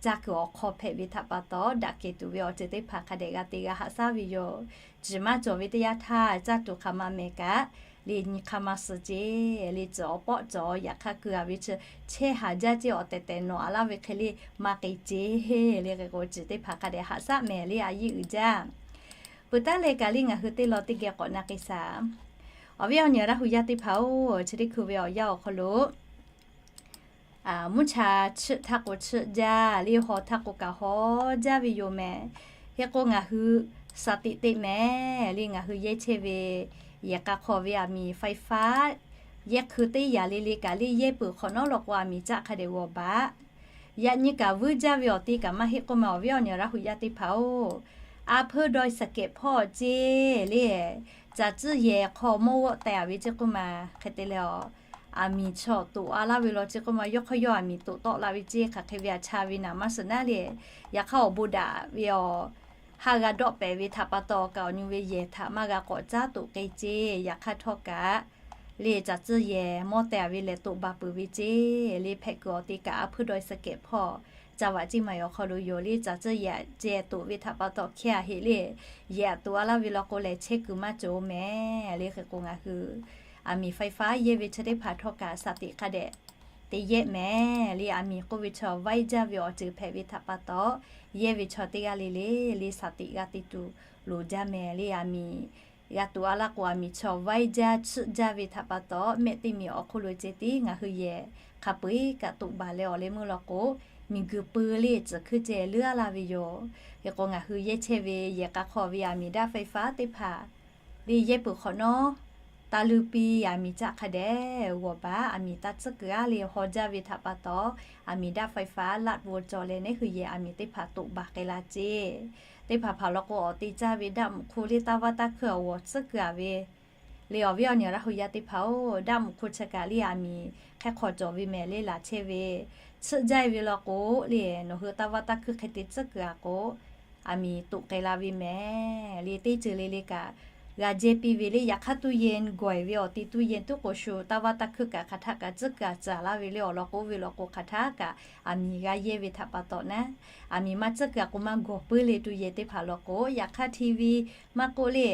caˇ kuiˬ awˬ hk'aw hpehꞈ ve htaꞈ pa taw, daꞈ kehˬ tuˬ ve awˬ ceuˬ teˇ hpaˍ hk'a dehꞈ g'a te g'a haꞈ shaˉ ve yoˬ. Tzuhˬ maˇ cawˬ ve teˇ yanˇ htaˇ, caˇ tuˬ hk'aˬ ma mehˍ kaꞈ, le nyi hk'aˇ maˇ suh ceˇ. Le tcuhˍ awˬ pawˆ cawˬ, yaꞈ hk'aˇ keu a ve chi chehˇ haˍ jaˇ ceˇ. Awˬ tehˬ tehˬ nawˬ a laˇ ve hk'e le maˇ k'ai ceˇ. Le hk'e k'o, tzuhˬ teˇ hpaˍ hk'a dehꞈ haꞈ shaˉ mehˍ le, a yiˉ uiˍ jaˇ. Peuˬ taˉ leh kaꞈ le ngaˬ hui teˇ law teˇ geh k'awꞈ na k'ai shaˍ. Awˬ viˉ awˬ nyi Laˇ hu yaˇ teˇ hpaˍ-oˬ, chi teˇ hkui ve awˬ yanˇ awˬ hk'aw lo mvuhˇ cha chiˆ htaˇ k'o chiˆ jaˇ le, haw htaˇ k'o kaꞈ haw jaˇ ve yoˬ mehˍ. Hk'e k'o ngaˬ hui สติ teˇ mehˍ le, ngaˬ hui yehˇ chehˇ ve yehˬ k'a hk'aw ve aˬ miˍ ไฟฟ้า yehˇ hkui teˇ yaꞈ le le kaꞈ le, yehˇ peuˬ hk'awꞈ nawˉ law k'o aˬ miˍ caˆ hk'a dehꞈ g'awˬ baˬ. Yaꞈ nyi kaꞈ vuiˇ jaˇ ve awˬ te kaꞈ maˇ heˆ k'oˆ ma, awˬ viˉ awˬ nyi Laˇ hu yaˇ teˇ hpaˍ-oˬ, a hpeuˇ dawˇ สะเก็ดเพาะ ceˇ le, caˬ tcuhˇ yehˬ hk'aw mawˇ g'awˆ teh a ve ceˇ k'oˆ ma. Hk'e te leh, aˬ miˍ chaw toꞈ a laˇ ve law ceˇ k'oˆ ma, yawˇ hk'aˇ yawˇ aˬ miˍ toꞈ tawˆ la ve ceˇ. Hk'aˬ hk'e ve a cha ve naˍ maˇ suhˍ naˉ le. Yaꞈ hk'aˇ awˬ bon daꞈ ve awˬ haˉ g'a dawˆ pehˍ ve htaꞈ pa taw, kaꞈ awˬ nyi ve yehˬ htaꞈ maˇ g'a k'awꞈ caˉ toꞈ k'ai ceˇ. Yaꞈ hk'aˇ htawˇ kaꞈ le, caˬ tcuhˇ yehˬ mawˇ teh a ve lehˬ toꞈ baˬ peuˬ ve ceˇ. Le hpehꞈ kuiˬ awˬ te kaꞈ a hpeuˇ dawˇ สะเก็ดเพาะ caˇ vaꞈ ceˇ maˬ awˬ hk'aw lo yoˬ le. Caˬ tcuhˇ yehˬ ceh toꞈ ve htaꞈ pa taw hkehˇ a heˆ le, yehˬ aꞈ toꞈ a laˇ ve law k'o lehˬ chehˇ kuiˬ maˇ cawˬ mehˍ. Le hk'e k'o ngaˬ hui aˬ miˍ ไฟฟ้า yehˇ ve chaw teˇ hpaˍ htawˇ kaꞈ สติ hk'a dehꞈ te yehˇ mehˍ le. Aˬ miˍ k'oˆ ve chaw vaiˇ jaˇ ve awˬ ceuˬ hpehꞈ ve htaꞈ pa taw, yehˇ ve chaw teˇ g'aˇ le le le สติ g'a te tuˬ loˍ jaˇ mehˍ le. Aˬ miˍ g'a toꞈ a laˇ k'o aˬ miˍ chaw vaiˇ jaˇ chiˆ jaˇ ve htaꞈ pa taw, mehˆ teˇ miˬ awˬ hk'oˆ lo ceh tiˉ ngaˬ hui yehˬ hk'a peu-eˬ kaꞈ toꞈ baˬ leh awˬ leh meuˇ law k'o, miˬ guiˬ pui le tcuhˬ hkuiˇ ceh leuˉ a laˇ ve yoˬ. Hk'e k'o ngaˬ hui yehˇ chehˇ ve yehˬ k'a hk'aw ve aˬ miˍ daˇ ไฟฟ้า teˇ hpaˍ le, yehˇ peuˬ hk'awꞈ nawˉ, taˇ leuˇ piˇ, aˬ miˍ caˆ hk'a dehꞈ g'awˬ baˬ. Aˬ miˍ taˇ tcuhˉ kuiˬ a le, haw jaˇ ve htaꞈ pa taw, aˬ miˍ daˇ ไฟฟ้า laꞈ g'awˬ cawˬ leh neˉ hui yehˬ aˬ miˍ teˇ hpaˍ toꞈ baˬ k'ai la ceˇ. Teˇ hpaˍ hpaˍ law k'o awˬ te caˇ ve daˆ mvuhꞈ hk'oˆ le taˇ vaˇ taˇ hkuiˇ awˬ g'awˬ tcuhˉ kuiˬ a ve le. Awˬ viˉ awˬ nyi Laˇ hu yaˇ teˇ hpaˍ-oˬ, daˆ mvuhꞈ hk'oˆ chi kaꞈ le aˬ miˍ hk'e hk'aw cawˬ ve mehˍ le. Laˬ chehˇ ve chiˆ jaˇ ve law k'o le, nawˬ hui taˇ vaˇ taˇ hkuiˇ hk'e te tcuhˉ kuiˬ a k'o, aˬ miˍ toꞈ k'ai la ve mehˍ le. Teˇ ceuˬ le le kaꞈ g'a jehˇ piˇ ve le. Yaꞈ hk'aˇ ตู้เย็น gawˬ e ve awˬ te ตู้เย็น tuˉ k'o shu taˇ vaˇ taˇ hkuiˇ kaꞈ hk'aˬ htaˇ kaꞈ tcuhˉ kuiˬ a caˍ laˇ ve le. Awˬ lawn k'o oˇ ve lawn k'o hk'aˬ htaˇ kaꞈ aˬ miˍ g'a yehˇ ve htaꞈ pa taw naˉ, aˬ miˍ maˇ tcuhˉ kuiˬ a k'o maˇ gawˬ puiˉ le. ตู้เย็น teˇ hpaˍ law k'o, yaꞈ hk'aˇ ทีวี maˇ k'oˆ le,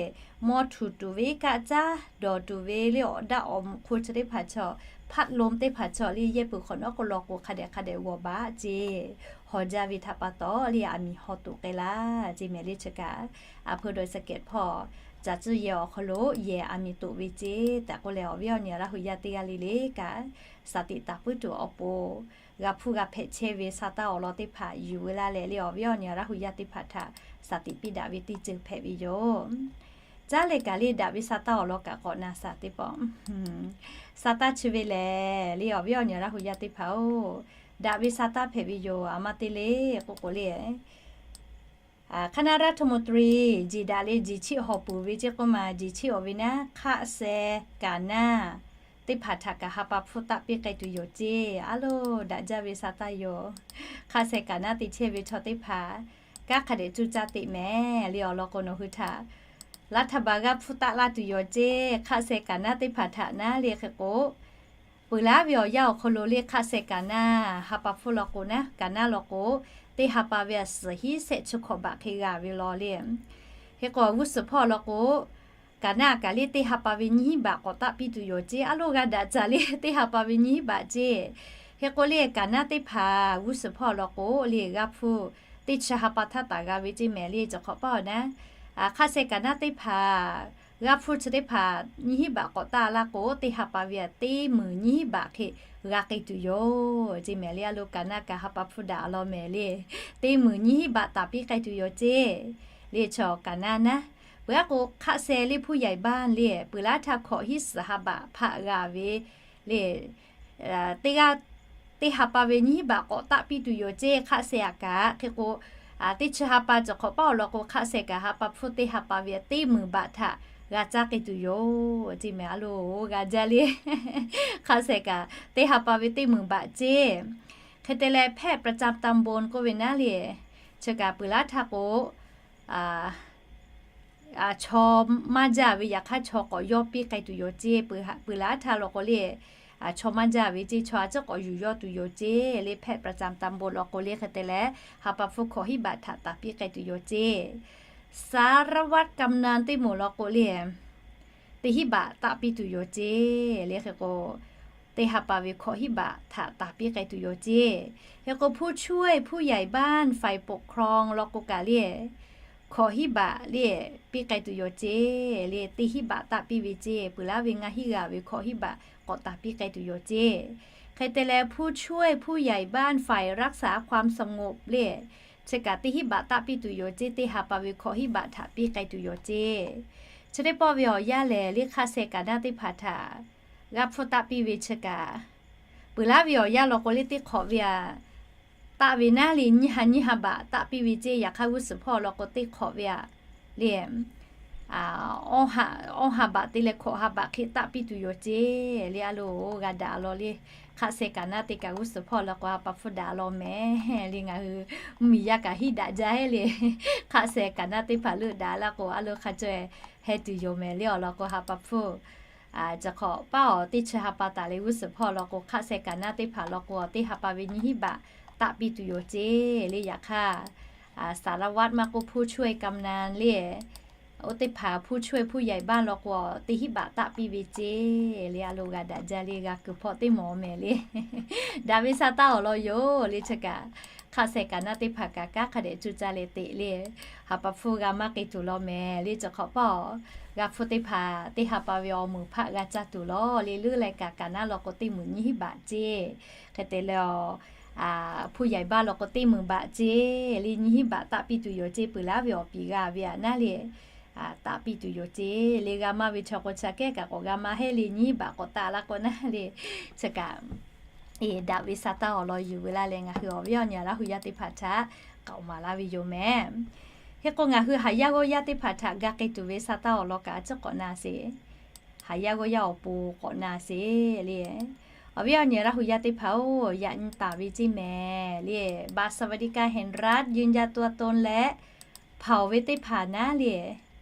mawˇ htuꞈ tuˬ ve, kaˆ caˉ dawˬ tuˬ ve le, awˬ daˆ awˬ mvuhꞈ hk'oˆ chi teˇ hpaˍ chaw, พัดลม teˇ hpaˍ chaw le, yehˇ peuˬ hk'awꞈ nawˉ k'o law k'o hk'a dehꞈ hk'a dehꞈ g'awˬ baˬ ceˇ. Haw jaˇ ve htaꞈ pa taw le aˬ miˍ haw toꞈ k'ai laˇ ceˇ mehˍ le. Chi kaꞈ a hpeuˇ dawˇ สะเก็ดเพาะ caˬ tcuhˇ yehˬ awˬ hk'aw lo yehˬ aˬ miˍ toꞈ ve ceˇ tehꞈ k'oˆ leh, awˬ viˉ awˬ nyi Laˇ hu yaˇ teˇ g'aˇ le le kaꞈ สติ taˍ puiˉ tuˬ awˬ pon g'a hpuˇ g'a hpehꞈ chehˇ ve sa taˇ awˬ lawn teˇ hpaˍ yuˬ ve laˇ leh le, awˬ viˉ awˬ nyi Laˇ hu yaˇ teˇ hpaˍ htaꞈ สติ piˇ daꞈ ve teˇ ceuˬ hpehꞈ ve yoˬ. Caˉ leh kaꞈ le daꞈ ve sa taˇ awˬ lawn kaꞈ k'awꞈ na shaˍ teˇ pawˆ. Sa taˇ chi ve lehˬ le, awˬ viˉ awˬ nyi Laˇ hu yaˇ teˇ hpaˍ-oˬ, daꞈ ve sa taˇ hpehꞈ ve yoˬ. A ma te le k'oˆ k'o le, คณะรัฐมนตรี jiˬ daꞈ le jiˬ chiˆ hawˬ peuˬ ve ceˇ k'oˆ ma. Jiˬ chiˆ awˬ ve naˉ, hk'aˆ sheh kaˍ naˇ teˇ hpaˍ htaꞈ kaꞈ ha pa hpfuhˇ taˆ piˇ k'ai tuˬ yoˬ ceˇ. A loˬ, daꞈ jaˇ ve sa taˇ yoˬ. Hk'aˆ sheh kaˍ naˇ te chehˇ ve chaw teˇ hpaˍ kanˉ hk'a dehꞈ cuˇ caˇ teꞈ mehˍ le. Awˬ lawn k'o nawˬ hui htaꞈ รัฐบาล g'aˇ hpfuhˇ taˆ laˇ tuˬ yoˬ ceˇ. Hk'aˆ sheh kaˍ naˇ teˇ hpaˍ htaꞈ naˉ le hk'e k'o, peuˬ laˇ ve awˬ yanˇ awˬ hk'aw lo le hk'aˆ sheh kaˍ naˇ ha pa hpfuhˇ law k'o naˉ, kaˍ naˇ law k'o, teˇ ha pa ve a suhˍ hiˉ shehˆ chi hkawꞈ baꞈ hk'e g'a ve law le. Hk'e k'o g'uˇ suhˍ hpawˇ law k'o, kaˍ naˇ kaꞈ le teˇ ha pa ve nyiˇ hiˉ baꞈ k'awꞈ taˆ piˇ tuˬ yoˬ ceˇ. A loˬ, g'a daꞈ caˍ le teˇ ha pa ve nyiˇ hiˉ baꞈ ceˇ. Hk'e k'o le kaˍ naˇ teˇ hpaˍ g'uˇ suhˍ hpawˇ law k'o le g'aˇ hpfuhˇ teˇ chi ha pa htaˇ taˍ g'a ve ceˇ mehˍ le. Cawˬ hk'awꞈ paˇ awˬ naˉ, hk'aˆ sheh kaˍ naˇ teˇ hpaˍ g'aˇ hpfuhˇ chi teˇ hpaˍ nyiˇ hiˉ baꞈ k'awꞈ taˆ laˇ k'o, teˇ ha pa ve a teˇ meunˍ nyiˇ hiˉ baꞈ hk'e g'a k'ai tuˬ yoˬ ceˇ mehˍ le. A loˬ, kaˍ naˇ kaꞈ ha pa hpfuhˇ daꞈ a law mehˍ le, teˇ meunˍ nyiˇ hiˉ baꞈ taˍ piˇ k'ai tuˬ yoˬ ceˇ. Le chaw kaˍ naˇ naˉ, peuˬ aˉ k'o hk'aˆ sheh le hpuˇ yaiˬ baˇ le, peuˬ laˇ htaˇ hkawꞈ hiˉ suhˍ ha baꞈ hpaˆ g'a ve le, teˇ g'aˇ teˇ ha pa ve nyiˇ hiˉ baꞈ k'awꞈ taˆ piˇ tuˬ yoˬ ceˇ. Hk'aˆ sheh aꞈ kaꞈ hk'e k'o, teˇ chi ha pa cawˬ hk'awꞈ paˇ awˬ lawn k'o, hk'aˆ sheh kaꞈ ha pa hpfuhˇ teˇ ha pa ve teˇ meunˍ baꞈ htaꞈ g'a caˇ k'ai tuˬ yoˬ ceˇ mehˍ. A loˬ, g'a jaˇ le. Hk'aˆ sheh kaꞈ teˇ ha pa ve teˇ meunˍ baꞈ ceˇ. Hk'e te leh แพทย์ประจำตำบล k'oˆ ve naˉ le, chi kaꞈ peuˬ laˉ htaˇ k'o, chaw maˇ jaˇ ve yaꞈ hk'aˇ chaw k'awꞈ yawˇ piˇ k'ai tuˬ yoˬ ceˇ. Peuˬ laˉ htaˇ law k'o le, chaw maˇ jaˇ ve ceˇ, chaw a ciˉ k'awꞈ yuˬ yawˇ tuˬ yoˬ ceˇ le, แพทย์ประจำตำบล law k'o le. Hk'e te leh ha pa hpfuhˇ hkawꞈ hiˉ baꞈ htaꞈ taˍ piˇ k'ai tuˬ yoˬ ceˇ. สารวัตรกำนัน teˇ moˍ law k'o le, teˇ hiˉ baꞈ taˆ piˇ tuˬ yoˬ ceˇ le. Hk'e k'o, teˇ ha pa ve hkawꞈ hiˉ baꞈ htaꞈ taˍ piˇ k'ai tuˬ yoˬ ceˇ. Hk'e k'o ผู้ช่วยผู้ใหญ่บ้าน ฝ่ายปกครอง law k'o kaꞈ le, hkawꞈ hiˉ baꞈ le, piˇ k'ai tuˬ yoˬ ceˇ le. Teˇ hiˉ baꞈ taˆ piˇ ve ceˇ. Peuˬ laˉ ve ngaˇ hiˉ g'aˇ ve hkawꞈ hiˉ baꞈ k'awꞈ taˍ piˇ k'ai tuˬ yoˬ ceˇ. Hk'e te leh ผู้ช่วยผู้ใหญ่บ้าน ฝ่ายรักษาความสงบ le, chi kaꞈ teˇ hiˉ baꞈ taˆ piˇ tuˬ yoˬ ceˇ. Teˇ ha pa ve hkawꞈ hiˉ baꞈ htaꞈ piˇ k'ai tuˬ yoˬ ceˇ. Chi teˇ pawˆ ve awˬ yanˇ lehˬ le, hk'aˆ seh kaꞈ naˉ teˇ hpaˍ htaꞈ g'a hpfuhˇ taˆ piˇ ve chi kaꞈ, peuˬ laˉ ve awˬ yanˇ law k'o le, teˇ hk'awꞈ ve aꞈ taˆ ve naˉ le, nyiˇ ha nyiˇ ha baꞈ taˆ piˇ ve ceˇ. Yaꞈ hk'aˇ g'uˇ suhˍ hpawˇ law k'o teˇ hk'awꞈ ve aꞈ le, awˇ ha baꞈ te leh hkawꞈ ha baꞈ hk'e taˆ piˇ tuˬ yoˬ ceˇ le. A loˬ, g'a daꞈ law le. Hk'aˆ seh kaꞈ naˉ teˇ kaꞈ g'uˇ suhˍ hpawˇ law k'o ha pa hpfuhˇ daꞈ law mehˍ le. Ngaˬ hui mvuhˇmiˬ yaˇ kaꞈ hiˉ daꞈ jaˇ heˆ le. Hk'aˆ seh kaꞈ naˉ teˇ hpaˍ leuˆ daꞈ laˇ k'o, a loˬ hk'a caweh heh tuˬ yoˬ mehˍ le awˬ lawn k'o ha pa hpfuhˇ. Chi hk'awꞈ paˉ awˬ teˇ chi ha pa taˍ leh g'uˇ suhˍ hpawˇ law k'o, hk'aˆ seh kaꞈ naˉ teˇ hpaˍ law k'o, teˇ ha pa ve nyiˇ hiˉ baꞈ taˆ piˇ tuˬ yoˬ ceˇ le. Yaꞈ hk'aˇ, สารวัตร maˇ k'oˆ ผู้ช่วยกำนัน le, oˇ teˇ hpaˍ ผู้ช่วยผู้ใหญ่บ้าน law k'o, teˇ hiˉ baꞈ taˆ piˇ ve ceˇ le. A loˬ, g'a daꞈ jaˇ le. G'a kuiˬ hpawˇ teˇ mawˬ mehˍ le. Daꞈ ve sa taˇ awˬ lawn yoˬ le. Chi kaꞈ hk'aˆ seh kaꞈ naˉ teˇ hpaˍ kaꞈ kanˉ hk'a dehꞈ cuˇ caˇ leh teꞈ le, ha pa hpfuhˇ g'a maˇ k'ai tuˬ law mehˍ le. Chi hk'awꞈ paˉ awˬ, g'a hpfuhˇ teˇ hpaˍ teˇ ha pa ve awˬ moˍ hpaˆ g'a caˇ tuˬ law le. Leuˉ leh kaꞈ kaꞈ naˉ law k'o teˇ moˍ nyiˇ hiˉ baꞈ ceˇ. Hk'e te leh awˬ, ผู้ใหญ่บ้าน law k'o teˇ moˍ baꞈ ceˇ le. Nyiˇ hiˉ baꞈ taˆ piˇ tuˬ yoˬ ceˇ. Peuˬ laˉ ve awˬ piˍ g'a ve aꞈ naˉ le, taˆ piˇ tuˬ yoˬ ceˇ le. G'a maˇ ve chaw k'o chi hk'e kaꞈ k'awꞈ g'a maˇ heˆ le. Nyiˇ hiˉ baꞈ k'awꞈ taˆ laˇ k'o naˉ le, chi kaꞈ daꞈ ve sa taˇ awˬ lawn yuˬ ve laˇ leh, ngaˬ hui awˬ viˉ awˬ nyi Laˇ hu yaˇ teˇ hpaˍ htaꞈ k'aoˍ maˍ laˇ ve yoˬ mehˍ. Hk'e k'o, ngaˬ hui haˍ yaˇ g'awˇ yaˇ teˇ hpaˍ htaꞈ g'a k'ai tuˬ ve sa taˇ awˬ lawn kaꞈ a ciˉ k'awꞈ na sheˍ. Haˍ yaˇ g'awˇ yaˇ awˬ pon k'awꞈ na sheˍ le. Awˬ viˉ awˬ nyi Laˇ hu yaˇ teˇ hpaˍ-oˬ, yaꞈ nyi taˍ ve ceˇ mehˍ le. บัตรสวัสดิการแห่งรัฐ ยืนยันตัวตน leh hpaˍ-oˬ ve teˇ hpaˍ naˉ le,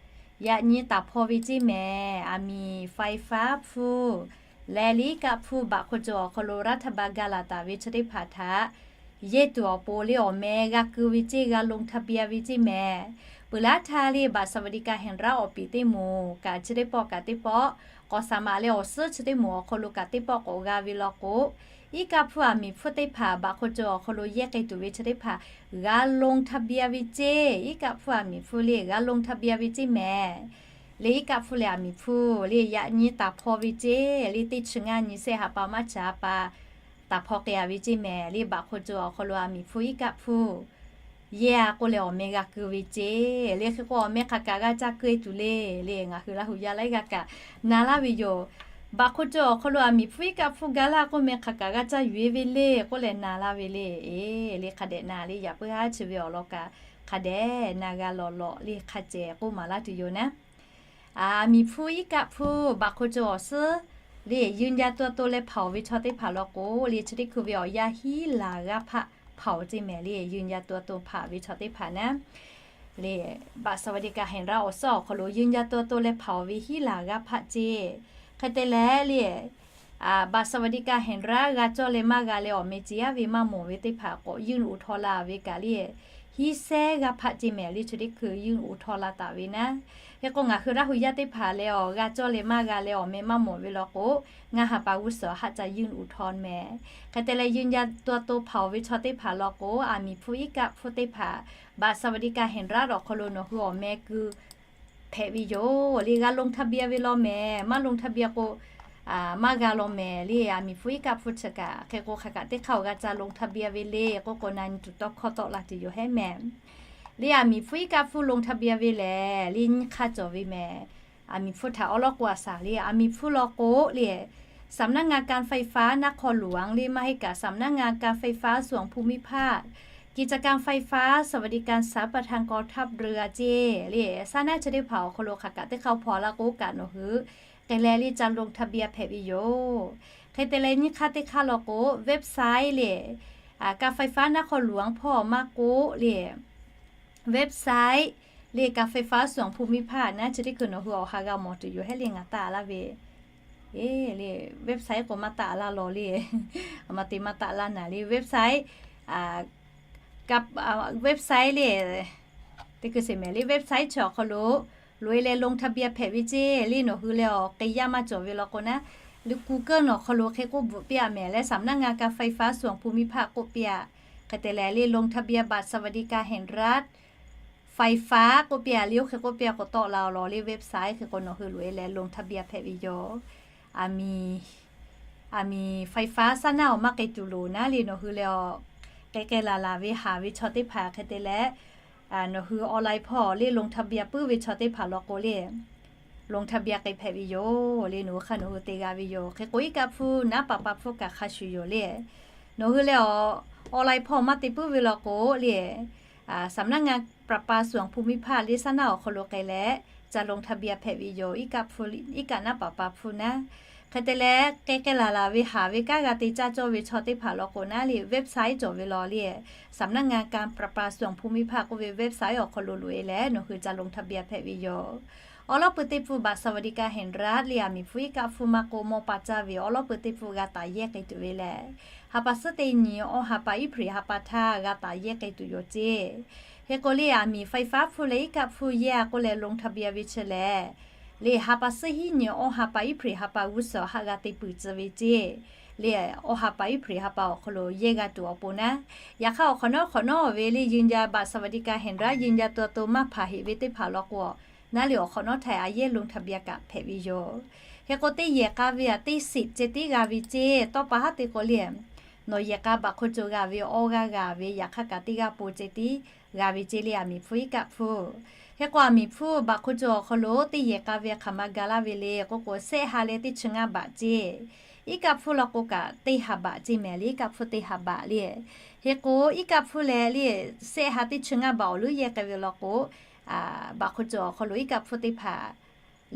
yaꞈ nyi taˍ hpaw ve ceˇ mehˍ. Aˬ miˍ ไฟฟ้า hpfuhˇ leh liˇ kaˆ hpfuhˇ บัตรคนจน awˬ hk'aw lo รัฐบาล g'a laˬ taˍ ve chi teˇ hpaˍ htaꞈ yehˇ tuˬ awˬ pon le awˬ meh g'a keu ve ceˇ, g'a ลงทะเบียน ve ceˇ mehˍ. Peuˬ laˉ htaˇ le บัตรสวัสดิการแห่งรัฐ awˬ piˍ teˇ moˍ kaꞈ chi teˇ pawˆ kaꞈ teˇ pawˆ, k'awꞈ saˍ maˍ leh awˬ suhˉ chi teˇ moˍ awˬ hk'aw lo kaꞈ teˇ pawˆ k'awꞈ g'a ve law k'o, iˉ kaˆ hpfuhˇ aˬ miˍ hpfuhˇ teˇ hpaˍ บัตรคนจน awˬ hk'aw lo yehˇ k'ai tuˬ ve chi teˇ hpaˍ g'a ลงทะเบียน ve ceˇ. Iˉ kaˆ hpfuhˇ aˬ miˍ hpfuhˇ le g'a ลงทะเบียน ve ceˇ mehˍ. Le iˉ kaˆ hpfuhˇ leh aˬ miˍ hpfuhˇ le yaꞈ nyi taˍ hpaw ve ceˇ. Le teˇ chi ngaˇ nyi sehˆ ha pa maˇ chi ha pa taˍ hpaw k'ai-a ve ceˇ mehˍ. Le บัตรคนจน awˬ hk'aw lo aˬ miˍ hpfuhˇ iˉ kaˆ hpfuhˇ yehˇ-a k'oˆ leh awˬ meh g'a keu ve ceˇ. Le hk'e k'o awˬ meh hk'aˬ kaꞈ g'a ca keu-e tuˬ le. Le ngaˬ hui Laˇ hu yaˇ laiˉ g'aˇ kaꞈ na laˇ ve yoˬ. บัตรคนจน awˬ hk'aw lo aˬ miˍ hpfuhˇ iˉ kaˆ hpfuhˇ ga laˇ k'oˆ meh hk'aˬ kaꞈ g'a ca yuˬ-e ve le k'oˆ leh na laˇ ve le. Le hk'a dehꞈ na le, yaꞈ puiˉ haˉ chi ve awˬ lawn kaꞈ hk'a dehꞈ na g'a lawꞈ lawꞈ le. Hk'a ceh k'oˆ maˍ laˇ tuˬ yoˬ naˉ. Aˬ miˍ hpfuhˇ iˉ kaˆ hpfuhˇ บัตรคนจน awˬ suhˉ le ยืนยันตัวตน leh hpaˍ-oˬ ve chaw teˇ hpaˍ law k'o le chi teˇ hkui ve awˬ yanˇ hiˉ laˬ g'aˇ hpaˆ hpaˍ-oˬ ceˇ mehˍ. Le ยืนยันตัวตน hpaˍ ve chaw teˇ hpaˍ naˉ le บัตรสวัสดิการแห่งรัฐ awˬ suhˉ awˬ hk'aw lo ยืนยันตัวตน leh hpaˍ-oˬ ve hiˉ laˬ g'aˇ hpaˆ ceˇ. Hk'e te leh le บัตรสวัสดิการแห่งรัฐ g'a cawˇ leh maˇ g'a leh awˬ meh ce yaˇ ve maˇ mawˬ ve teˇ hpaˍ k'awꞈ ยื่นอุทธรณ์ la ve kaꞈ le hiˉ sehˉ g'aˇ hpaˆ ceˇ mehˍ. Le chi teˇ hkui ยื่นอุทธรณ์ la taˍ ve naˉ. Hk'e k'o ngaˬ hui Laˇ hu yaˇ teˇ hpaˍ leh awˬ g'a cawˇ leh maˇ g'a leh awˬ meh maˇ mawˬ ve law k'o, ngaˇ ha pa g'uˇ suhˍ haˆ ca ยื่นอุทธรณ์ mehˍ. Hk'e te leh ยืนยันตัวตน hpaˍ-oˬ ve chaw teˇ hpaˍ law k'o, aˬ miˍ hpfuhˇ iˉ kaˆ hpfuhˇ teˇ hpaˍ บัตรสวัสดิการแห่งรัฐ awˬ hk'aw lo nawˬ hui awˬ meh keu hpehꞈ ve yoˬ. Le g'a ลงทะเบียน ve law mehˍ. Maˇ ลงทะเบียน k'o maˇ g'a law mehˍ. Le aˬ miˍ hpfuhˇ iˉ kaˆ hpfuhˇ chi kaꞈ hk'e k'o hk'aˬ kaꞈ teˇ hk'aˇ awˬ g'a ca ลงทะเบียน ve le k'oˆ k'o na nyi tuˬ tawˇ hkawˇ tawˆ la tuˬ yoˬ hehˉ mehˍ. Le aˬ miˍ hpfuhˇ iˉ kaˆ hpfuhˇ ลงทะเบียน ve lehˬ le nyiˇ hk'aˇ cawˬ ve mehˍ. Aˬ miˍ hpfuhˇ htaꞈ awˉ lawˉ k'oˆ a shaˍ le, aˬ miˍ hpfuhˇ law k'o le สำนักงานการไฟฟ้า นครหลวง le maˇ heˆ kaꞈ สำนักงานการไฟฟ้าส่วนภูมิภาค กิจการไฟฟ้า สวัสดิการสัมปทานกองทัพเรือ ceˇ le. Saˉ naˉ chi teˇ hpaˍ awˬ hk'aw lo hk'aˬ kaꞈ teˇ hk'aˇ hpaw laˇ k'o kaꞈ nawˬ hui k'ai leh le ca ลงทะเบียน hpehꞈ ve yoˬ. Hk'e te leh nyiˇ hk'aˇ teˇ hk'aˇ law k'o เว็บไซต์ le การไฟฟ้า naˆ hk'aw luˬ-anˉ hpawˇ maˇ k'oˆ le, website le การไฟฟ้าส่วนภูมิภาค naˉ chi teˇ hkui nawˬ hui awˬ ha g'a mawˬ tuˬ yoˬ. Hehˉ le ngaˬ taˆ laˇ ve le, website k'o maˇ taˆ laˇ law le, a ma te maˇ taˆ laˇ naˍ le, website website le, teˇ hkui sheˍ mehˍ le, website chi awˬ hk'aw lo loꞈ-e leh ลงทะเบียน hpehꞈ ve ceˇ le. Nawˬ hui leh awˬ k'ai yaˇ maˇ cawˬ ve law k'o naˉ, Google nawˬ hk'aw lo hk'e k'oˆ bvuhꞈ piˇ-a mehˍ leh สำนักงานการไฟฟ้าส่วนภูมิภาค k'oˆ piˇ-a. Hk'e te leh le โรงทะเบียนบัตรสวัสดิการแห่งรัฐ ไฟฟ้า k'oˆ piˇ-a le, oˇ hk'e k'oˆ piˇ-a k'o tawˆ la-o law le, website hk'e k'o nawˬ hui loꞈ-e leh ลงทะเบียน hpehꞈ ve yoˬ. Aˬ miˍ ไฟฟ้า saˉ naˆ awˬ maˇ k'ai tuˬ loˍ naˉ le, nawˬ hui leh awˬ k'ai k'ai laˬ laˬ ve haˍ ve chaw teˇ hpaˍ hk'e te leh nawˬ hui online hpawˇ le ลงทะเบียน puiˉ ve chaw teˇ hpaˍ law k'o le, ลงทะเบียน k'ai hpehꞈ ve yoˬ le. Nawˬ hui hk'a nawˬ hui te g'a ve yoˬ. Hk'e k'o iˉ kaˆ hpfuhˇ naˉ paˍ paˍ hpfuhˇ kaꞈ hk'a shuˍ yoˬ le. Nawˬ hui leh awˬ online hpawˇ maˇ te puiˉ ve law k'o le, สำนักงานประปาส่วนภูมิภาค le saˉ naˆ awˬ hk'aw lo k'ai leh ca ลงทะเบียน hpehꞈ ve yoˬ. Iˉ kaˆ naˉ paˍ paˍ hpfuhˇ naˉ. Hk'e te leh k'ai k'ai laˬ laˬ ve haˍ ve kanˉ g'a te caˇ cawˇ ve chaw teˇ hpaˍ law k'o naˉ le, website cawˬ ve law le, สำนักงานการประปาส่วนภูมิภาค k'oˆ ve website awˬ hk'aw lo loꞈ-e leh nawˬ hui ca ลงทะเบียน hpehꞈ ve yoˬ. Awˉ lawˉ pui teˇ hpfuhˇ บัตรสวัสดิการแห่งรัฐ le, aˬ miˍ hpfuhˇ iˉ kaˆ hpfuhˇ maˇ k'oˆ, mawˇ pa caˇ ve awˉ lawˉ pui teˇ hpfuhˇ g'a taˍ yehˇ k'ai tuˬ ve lehˬ, ha pa suhˉ teˇ nyi awˇ ha pa Iˉhpriˍ ha pa htaˇ g'a taˍ yehˇ k'ai tuˬ yoˬ ceˇ. Hk'e k'o le, aˬ miˍ ไฟฟ้า hpfuhˇ leh iˉ kaˆ hpfuhˇ yehˇ-a k'oˆ leh ลงทะเบียน ve chi lehˬ, le ha pa suhˉ hiˉ nyi awˇ ha pa Iˉhpriˍ ha pa g'uˇ suhˍ haˆ g'a te puiˬ tcuh ve ceˇ. Le awˇ ha pa Iˉhpriˍ ha pa awˬ hk'aw lo yehˇ g'a tuˬ awˬ pon naˉ, yaꞈ hk'aˇ awˬ hk'awꞈ nawˉ hk'awꞈ nawˉ ve le ยืนยันบัตรสวัสดิการแห่งรัฐ ยืนยันตัวตน maˇ hpanˍ heꞈ ve teˇ hpaˍ law k'o, naˉ le awˬ hk'awꞈ nawˉ htaˇ a yehˇ ลงทะเบียน kaꞈ hpehꞈ ve yoˬ. Hk'e k'o teˇ yehˬ k'a ve aꞈ teˇ siꞈ ceh tiˉ g'a ve ceˇ. Tawˇ pa haˉ te k'o le, nawˬ yehˬ k'a บัตรคนจน g'a ve awˇ g'aˇ g'a ve, yaꞈ hk'aˇ kaꞈ teˇ g'aˇ po ceh tiˉ g'a ve ceˇ le, aˬ miˍ hpfuhˇ iˉ kaˆ hpfuhˇ. Hk'e k'o aˬ miˍ hpfuhˇ บัตรคนจน awˬ hk'aw lo teˇ yehˬ k'a ve hk'aˬ ma ga laˇ ve le k'oˆ k'o, sehˆ ha leh teˇ chi ngaˇ baꞈ ceˇ. Iˉ kaˆ hpfuhˇ law k'o kaꞈ teˇ ha baꞈ ceˇ mehˍ le, iˉ kaˆ hpfuhˇ teˇ ha baꞈ le. Hk'e k'o iˉ kaˆ hpfuhˇ leh le, sehˆ ha teˇ chi ngaˇ baꞈ awˬ luˉ yehˇ k'ai ve law k'o, baꞈ hk'oˆ cawˬ awˬ hk'aw lo iˉ kaˆ hpfuhˇ teˇ hpaˍ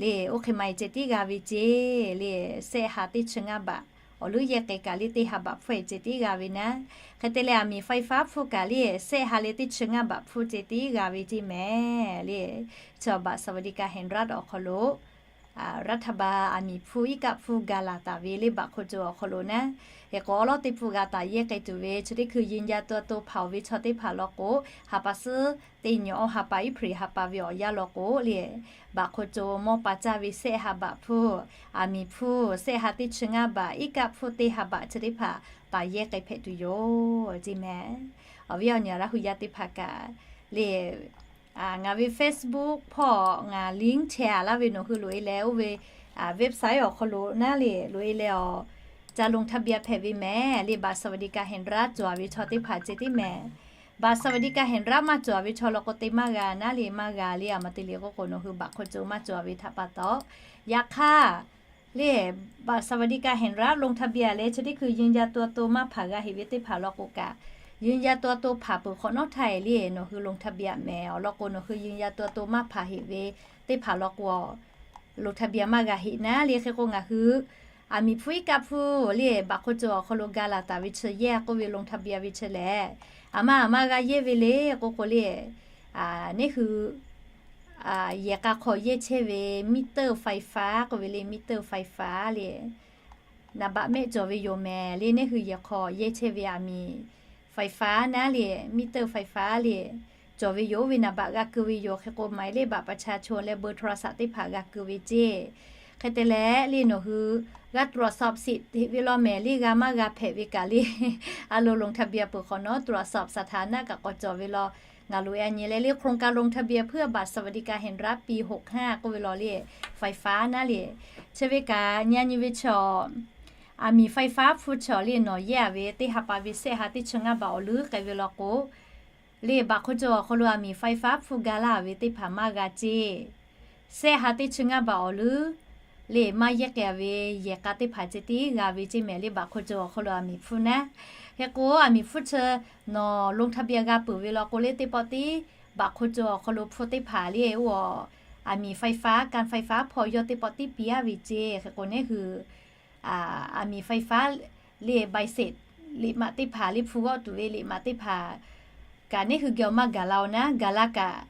le, oˇ hk'e ma-e ceh tiˉ g'a ve ceˇ le. Sehˆ ha teˇ chi ngaˇ baꞈ awˬ luˉ yehˇ k'ai kaꞈ le, teˇ ha baꞈ hpfuhˇ-e ceh tiˉ g'a ve naˉ. Hk'e te leh aˬ miˍ ไฟฟ้า hpfuhˇ kaꞈ le, sehˆ ha leh teˇ chi ngaˇ baꞈ hpfuhˇ ceh tiˉ g'a ve ceˇ mehˍ le. Chi บัตรสวัสดิการแห่งรัฐ awˬ hk'aw lo รัฐบาล aˬ miˍ hpfuhˇ iˉ kaˆ hpfuhˇ ga laˬ taˍ ve le, บัตรคนจน awˬ hk'aw lo naˉ. Hk'e k'o awˉ lawˉ teˇ hpfuhˇ g'a taˍ yehˇ k'ai tuˬ ve chi teˇ hkui ยืนยันตัวตน hpanˍ-oˬ ve chaw teˇ hpaˍ law k'o, ha pa suhˉ teˇ nyi awˇ ha pa Iˉhpriˍ ha pa ve awˬ yanˇ law k'o le, บัตรคนจน mawˇ pa caˇ ve sehˆ ha baꞈ hpfuhˇ, aˬ miˍ hpfuhˇ sehˆ ha teˇ chi ngaˇ baꞈ, iˉ kaˆ hpfuhˇ teˇ ha baꞈ chi teˇ hpaˍ taˍ yehˇ k'ai hpehꞈ tuˬ yoˬ ceˇ mehˍ. Awˬ viˉ awˬ nyi Laˇ hu yaˇ teˇ hpaˍ kaꞈ le, ngaˬ ve Facebook hpawˇ ngaˬ link chehˇ-a laˇ ve nawˬ hui loꞈ-e leh oˇ ve website awˬ hk'aw lo naˉ le loꞈ-e leh awˬ ca ลงทะเบียน hpehꞈ ve mehˍ le. บัตรสวัสดิการแห่งรัฐ cawˬ-a ve chaw teˇ hpaˍ ceh tiˉ mehˍ. บัตรสวัสดิการแห่งรัฐ maˇ cawˬ-a ve chaw law k'o te maˇ g'a naˉ le, maˇ g'a le, aˬ ma te le k'oˆ k'o nawˬ hui บัตรคนจน maˇ cawˬ-a ve htaꞈ pa taw. Yaꞈ hk'aˇ le, บัตรสวัสดิการแห่งรัฐ ลงทะเบียน leh chi teˇ hkui ยืนยันตัวตน maˇ hpanˍ g'a heꞈ ve teˇ hpaˍ law k'o kaꞈ, ยืนยันตัวตน hpanˍ peuˬ hk'awꞈ nawˉ htaˇ le nawˬ hui ลงทะเบียน mehˍ. Awˬ lawn k'o nawˬ hui ยืนยันตัวตน maˇ hpanˍ heꞈ ve teˇ hpaˍ law k'o ลงทะเบียน maˇ g'a heꞈ naˉ le. Hk'e k'o ngaˬ hui aˬ miˍ hpfuhˇ iˉ kaˆ hpfuhˇ le บัตรคนจน awˬ hk'aw lo ga laˬ taˍ ve chi yehˇ k'oˆ ve ลงทะเบียน ve chi lehˬ, aˬ ma aˬ ma g'a yehˇ ve le k'oˆ k'o le, neˉ hui yehˬ k'a hk'aw yehˇ chehˇ ve มิเตอร์ไฟฟ้า k'oˆ ve le, มิเตอร์ไฟฟ้า le naˍ baꞈ mehˆ cawˬ ve yoˬ mehˍ le. Neˉ hui yehˬ hk'aw yehˇ chehˇ ve aˬ miˍ ไฟฟ้า naˉ le, มิเตอร์ไฟฟ้า le cawˬ ve yoˬ. Oˇ ve naˍ baꞈ g'a keu ve yoˬ. Hk'e k'o หมายเลขบัตรประชาชน leh เบอร์โทรศัพท์ teˇ hpaˍ g'a keu ve ceˇ. Hk'e te leh le nawˬ hui g'a ตรวจสอบสิทธิ์ heꞈ ve law mehˍ le, g'a maˇ g'a hpehꞈ ve kaꞈ le, a lo ลงทะเบียน peuˬ hk'awꞈ nawˉ ตรวจสอบสถานะ kaꞈ k'awꞈ cawˬ ve law. Ngaˬ loꞈ-e a nyi leh le โครงการลงทะเบียนเพื่อบัตรสวัสดิการแห่งรัฐ ปีหกห้า k'oˆ ve law le, ไฟฟ้า naˉ le. Chi ve kaꞈ nyi a nyi ve chaw, aˬ miˍ ไฟฟ้า hpfuhˇ chaw le nawˬ yehˇ-a ve teˇ ha pa ve sehˆ ha teˇ chi ngaˇ baꞈ awˬ luˉ k'ai ve law k'o, le บัตรคนจน awˬ hk'aw lo aˬ miˍ ไฟฟ้า hpfuhˇ ga laˇ ve teˇ hpaˍ maˇ g'a ceˇ. Sehˆ ha teˇ chi ngaˇ baꞈ awˬ luˉ le maˇ yehˇ k'ai ve yehˬ k'a teˇ hpaˍ ceh tiˉ g'a ve ceˇ mehˍ le, บัตรคนจน awˬ hk'aw lo aˬ miˍ hpfuhˇ naˉ. Hk'e k'o aˬ miˍ hpfuhˇ chi nawˬ ลงทะเบียน g'a peuˬ ve law k'o le, teˇ pawˆ tiˉ บัตรคนจน awˬ hk'aw lo hpfuhˇ teˇ hpaˍ le, oˇ aˬ miˍ ไฟฟ้า การไฟฟ้า hpawˇ yawˇ teˇ pawˆ tiˉ piˇ-a ve ceˇ. Hk'e k'o neˉ hui aˬ miˍ ไฟฟ้า le ใบเสร็จ liꞈ maꞈ teˇ hpaˍ, liꞈ hpu g'awˆ tuˬ ve liꞈ maꞈ teˇ hpaˍ kaꞈ neˇ hui geh awˬ maˇ gaˬ la-oˬ naˉ, gaˬ la kaꞈ,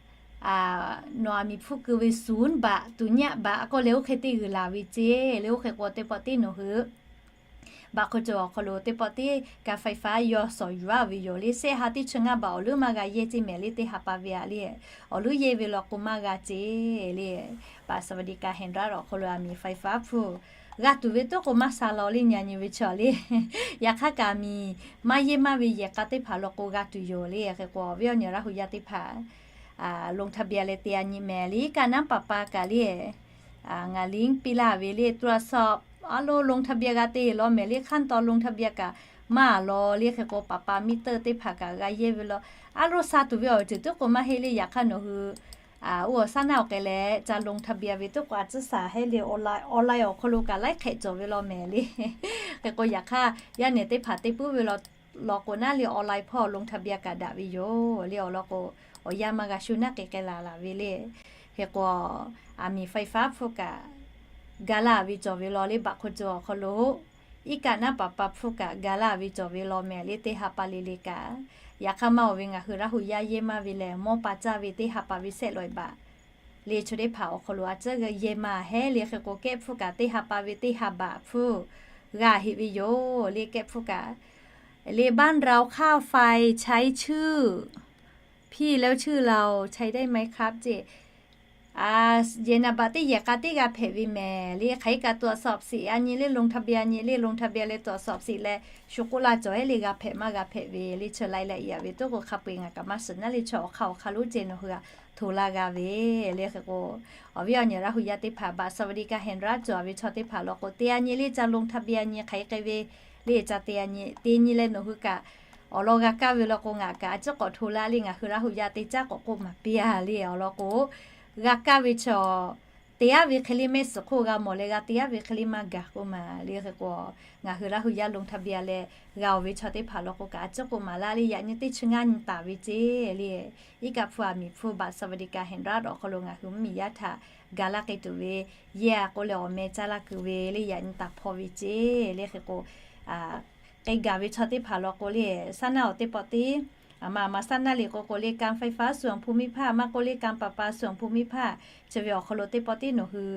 nawˬ aˬ miˍ hpfuhˇ keu ve suhˍ baꞈ tuˬ nyaˆ baꞈ k'oˆ leh oˇ hk'e teˇ g'uiˬ laˬ ve ceˇ le. Oˇ hk'e k'o teˇ pawˆ tiˉ nawˬ hui baꞈ hk'oˆ cawˬ awˬ hk'aw lo teˇ pawˆ tiˉ ka faiˍ faˉ yawˇ sawˍ yuˬ-a ve yoˬ le. Shehˆ ha teˇ chi ngaˇ baꞈ awˬ leuˉ maˇ g'a yehˇ ceˇ mehˍ le, teˇ ha pa ve-a le. Awˬ leuˉ yehˇ ve law k'o maˇ g'a ceˇ le. Baꞈ สวัสดิการแห่งรัฐ awˬ hk'aw lo aˬ miˍ faiˍ faˉ hpfuhˇ g'a tuˬ ve tuˉ k'o maˇ sha law le, nyi nyi ve chaw le. Yaꞈ hk'aˇ kaꞈ aˬ miˍ maˇ yehˇ maˇ ve yehˬ k'a teˇ hpaˍ law k'o g'a tuˬ yoˬ le. Hk'e k'o awˬ viˉ awˬ nyi Laˇ hu yaˇ teˇ hpaˍ ลงทะเบียน leh te-a nyi mehˍ le. Kaꞈ naˉ paˍ pa kaꞈ le, ngaˬ link piˇ laˇ ve le, ตรวจสอบ a lo ลงทะเบียน g'a te law mehˍ le. ขั้นตอน ลงทะเบียน kaꞈ maˇ law le. Hk'e k'o paˍ pa miˇ teuˆ teˇ hpaˍ kaꞈ g'a yehˇ ve law, a lo sha tuˬ ve awˬ ceuˬ tuˉ k'o maˇ heˆ le. Yaꞈ hk'aˇ nawˬ hui oˇ awˬ shaˉ naˆ awˬ k'ai leh ca ลงทะเบียน ve tuˉ k'o a tcuhˉ shaˍ heˆ le. Online awˬ hk'aw lo kaꞈ laiˉ hk'ehꞈ cawˬ ve law mehˍ le. Hk'e k'o yaꞈ hk'aˇ yaˇ nehˬ teˇ hpaˍ te puiˉ ve law k'o naˉ le, online hpawˇ ลงทะเบียน kaꞈ daꞈ ve yoˬ le. Awˬ lawn k'o awˬ yanˇ maˇ g'a shu naˉ k'ai k'ai laˬ laˬ ve le. Hk'e k'o aˬ miˍ faiˍ faˉ hpfuhˇ kaꞈ ga laˇ ve cawˬ ve law le. Baꞈ hk'oˆ cawˬ awˬ hk'aw lo iˉ kaˆ naˉ paˍ pa hpfuhˇ kaꞈ ga laˇ ve cawˬ ve law mehˍ le, teˇ ha pa le le kaꞈ. Yaꞈ hk'aˇ maˇ awˬ ve ngaˬ hui Laˇ hu yaˇ yehˇ maˇ ve lehˬ, mawˇ pa caˇ ve teˇ ha pa ve sehˆ lawˬ-e baꞈ le. Chi teˇ hpaˍ awˬ hk'aw lo a tcuhˉ yehˇ maˇ heˆ le. Hk'e k'o kehˉ hpfuhˇ kaꞈ teˇ ha pa ve teˇ ha baꞈ hpfuhˇ g'a heꞈ ve yoˬ le. Kehˉ hpfuhˇ kaꞈ le บ้านเรา ค่าไฟใช้ชื่อ พี่แล้วชื่อเราใช้ได้ไหมครับ ceˇ. Yehˬ naˍ baꞈ teˇ yehˬ k'a teˇ g'a hpehꞈ ve mehˍ le. Hk'aˬ hk'e kaꞈ ตรวจสอบสิ a nyi le, ลงทะเบียน a nyi le, ลงทะเบียน leh ตรวจสอบสิ leh shu k'oˆ laˇ cawˬ heˆ le, g'a hpehꞈ maˇ g'a hpehꞈ ve le. Chi lai leh yaꞈ ve tuˉ k'o hk'a peu-eˬ ngaˬ kaꞈ maˇ shiˍ naˉ le. Chi awˬ hk'aˇ awˬ hk'aˇ lonˉ ceh nawˬ hui a hto laˇ g'a ve le. Hk'e k'o awˬ viˉ awˬ nyi Laˇ hu yaˇ teˇ hpaˍ บัตรสวัสดิการแห่งรัฐ cawˬ ve chaw teˇ hpaˍ law k'o te-a nyi le, ca ลงทะเบียน a nyi hk'aˬ hk'e k'ai ve le, ca te-a nyi te nyi leh nawˬ hui kaꞈ awˬ lawn g'a kaˇ ve law k'o ngaˬ kaꞈ a ciˉ k'awꞈ hto laˇ le. Ngaˬ hui Laˇ hu yaˇ teˇ caˉ k'awꞈ k'oˆ maˍ piˇ-a le. Awˬ lawn k'o g'a kaˇ ve chaw te-a ve hk'e le mehˆ suhˍ hk'oˆ g'a mawˬ leh g'a te-a ve hk'e le maˇ gaˬ k'oˆ maˍ le. Hk'e k'o ngaˬ hui Laˇ hu yaˇ ลงทะเบียน leh g'a-oˬ ve chaw teˇ hpaˍ law k'o kaꞈ a ciˉ k'oˆ maˍ laˇ le. Yaꞈ nyi teˇ chi ngaˇ nyi taˍ ve ceˇ le. Iˉ kaˆ hpfuhˇ aˬ miˍ hpfuhˇ บัตรสวัสดิการแห่งรัฐ awˬ hk'aw lo ngaˬ hui mvuhˇmiˬ yaˇ htaꞈ ga laˇ k'ai tuˬ ve yehˇ-a k'oˆ leh awˬ meh caˇ laˇ keu ve le. Yaꞈ nyi taˍ hpaw ve ceˇ le. Hk'e k'o k'ai gaˬ ve chaw teˇ hpaˍ law k'o le, shaˉ naˆ awˬ teˇ pawˆ tiˉ aˬ ma aˬ ma shaˉ naˆ le k'o k'o le, การไฟฟ้าส่วนภูมิภาค maˇ k'oˆ le การประปาส่วนภูมิภาค chi ve awˬ hk'aw lo teˇ pawˆ tiˉ nawˬ hui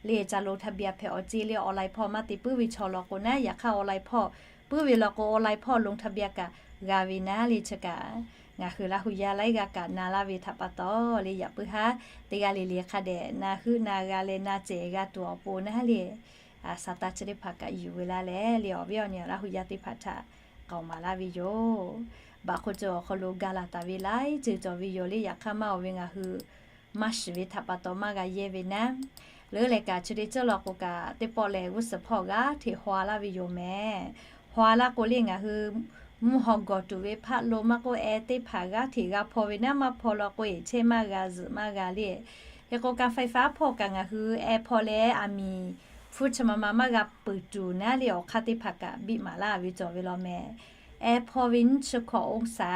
le ca ลงทะเบียน hpehꞈ awˬ ceˇ le. Online hpawˇ maˇ te puiˉ ve chaw law k'o naˉ, yaꞈ hk'aˇ online hpawˇ puiˉ ve law k'o online hpawˇ ลงทะเบียน kaꞈ g'a ve naˉ le. Chi kaꞈ ngaˬ hui Laˇ hu yaˇ laiˉ g'aˇ kaꞈ na laˇ ve htaꞈ pa taw le, yaꞈ puiˉ haˉ teˇ g'aˇ le le hk'a dehꞈ na heuˆ na g'a leh na cehˬ g'a tuˬ awˬ pon naˉ le. Saˍtanˍ chi teˇ hpaˍ kaꞈ yuˬ ve laˇ leh le, awˬ viˉ awˬ nyi Laˇ hu yaˇ teˇ hpaˍ htaꞈ k'aoˍ maˍ laˇ ve yoˬ. Baꞈ hk'oˆ cawˬ awˬ hk'aw lo ga laˬ taˍ ve laiˉ ceuˬ cawˬ ve yoˬ le. Yaꞈ hk'aˇ maˇ awˬ ve ngaˬ hui maˇ shiˍ ve htaꞈ pa taw maˇ g'a yehˇ ve naˉ. Leuˉ leh kaꞈ chi teˇ ceuˬ law k'o kaꞈ teˇ pawˆ lehˬ g'uˇ suhˍ hpawˇ g'aˇ hteꞈ haw laˇ ve yoˬ mehˍ. Haw laˇ k'o le ngaˬ hui mvuhˇ haw gawˬ tuˬ ve พัดลม maˇ k'oˆ แอร์ teˇ hpaˍ g'aˇ hteꞈ g'a hpaw ve naˉ, maˇ hpaw law k'o eˬ chehˇ maˇ g'a zuhꞈ maˇ g'a le. Hk'e k'o การไฟฟ้า hpawˇ kaꞈ ngaˬ hui แอร์ hpaw leh aˬ miˍ hpfuhˇ chi ma ma maˇ g'a peuˬ tuˬ naˉ le, awˬ hk'aˇ teˇ hpaˍ kaꞈ biˇ maˍ laˇ ve cawˬ ve law mehˍ. แอร์ hpaw ve nyiˇ chi hkawꞈ องศา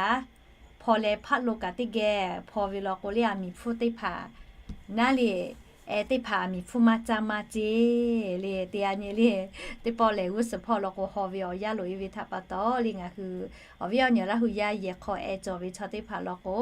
hpaw leh พัดลม kaꞈ teˇ geh hpaw ve law k'o le aˬ miˍ hpfuhˇ teˇ hpaˍ naˉ le, แอร์ teˇ hpaˍ aˬ miˍ hpfuhˇ maˇ caˇ maˇ ceˇ le. Te-a nyi le, teˇ pawˆ lehˬ g'uˇ suhˍ hpawˇ law k'o haw ve awˬ yanˇ loꞈ-e ve htaꞈ pa taw le ngaˬ hui awˬ viˉ awˬ nyi Laˇ hu yaˇ yehˬ hk'aw แอร์ cawˬ ve chaw teˇ hpaˍ law k'o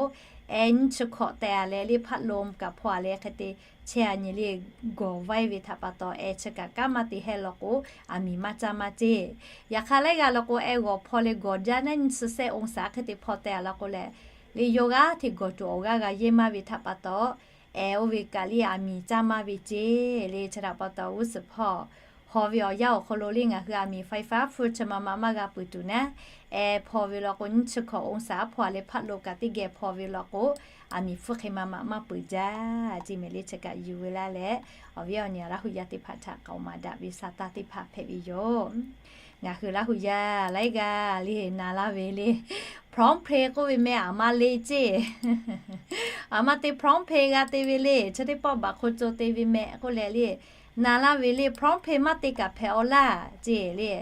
แอร์ nyiˇ chi hkawꞈ teh-a leh le พัดลม kaꞈ hpaw-a leh hk'e te chehˇ-a nyi le, gawˬ vaiˇ ve htaꞈ pa taw แอร์ chi kaꞈ kanˉ maˇ te hehˇ law k'o aˬ miˍ maˇ caˇ maˇ ceˇ. Yaꞈ hk'aˇ laiˉ g'aˇ law k'o แอร์ gawˬ hpaw leh gawˬ jaˇ naˉ nyiˇ chi sehˆ องศา hk'e te hpaw teh-a law k'o lehˬ le, yawˇ g'aˇ hteꞈ gawˬ tuˬ awˬ g'aˇ g'a yehˇ maˇ ve htaꞈ pa taw แอร์ oˇ ve kaꞈ le aˬ miˍ caˇ maˇ ve ceˇ le. Chi htaꞈ pa taw g'uˇ suhˍ hpawˇ haw ve awˬ yanˇ awˬ hk'aw lo le ngaˬ hui aˬ miˍ ไฟฟ้า hpfuhˇ chi ma ma maˇ g'a peuˬ tuˬ naˉ, แอร์ hpaw ve law k'o nyiˇ chi hkawꞈ องศา hpaw-a leh พัดลม kaꞈ teˇ geh hpaw ve law k'o aˬ miˍ hpfuhˇ hk'e ma ma maˇ peuˬ jaˇ ceˇ mehˍ le. Chi kaꞈ yuˬ ve laˇ leh awˬ viˉ awˬ nyi Laˇ hu yaˇ teˇ hpaˍ htaꞈ k'aoˍ maˍ daꞈ ve Saˍtanˍ teˇ hpaˍ hpehꞈ ve yoˬ. Ngaˬ hui Laˇ hu yaˇ laiˉ g'aˇ le na laˇ ve le, PromptPay k'oˆ ve meh aˬ ma le ceˇ. Aˬ ma te PromptPay g'a te ve le, chi teˇ pawˆ baꞈ hk'oˆ co te ve meh k'oˆ leh le, na laˇ ve le, PromptPay maˇ te kaꞈ hpehꞈ-aw laˇ ceˇ le.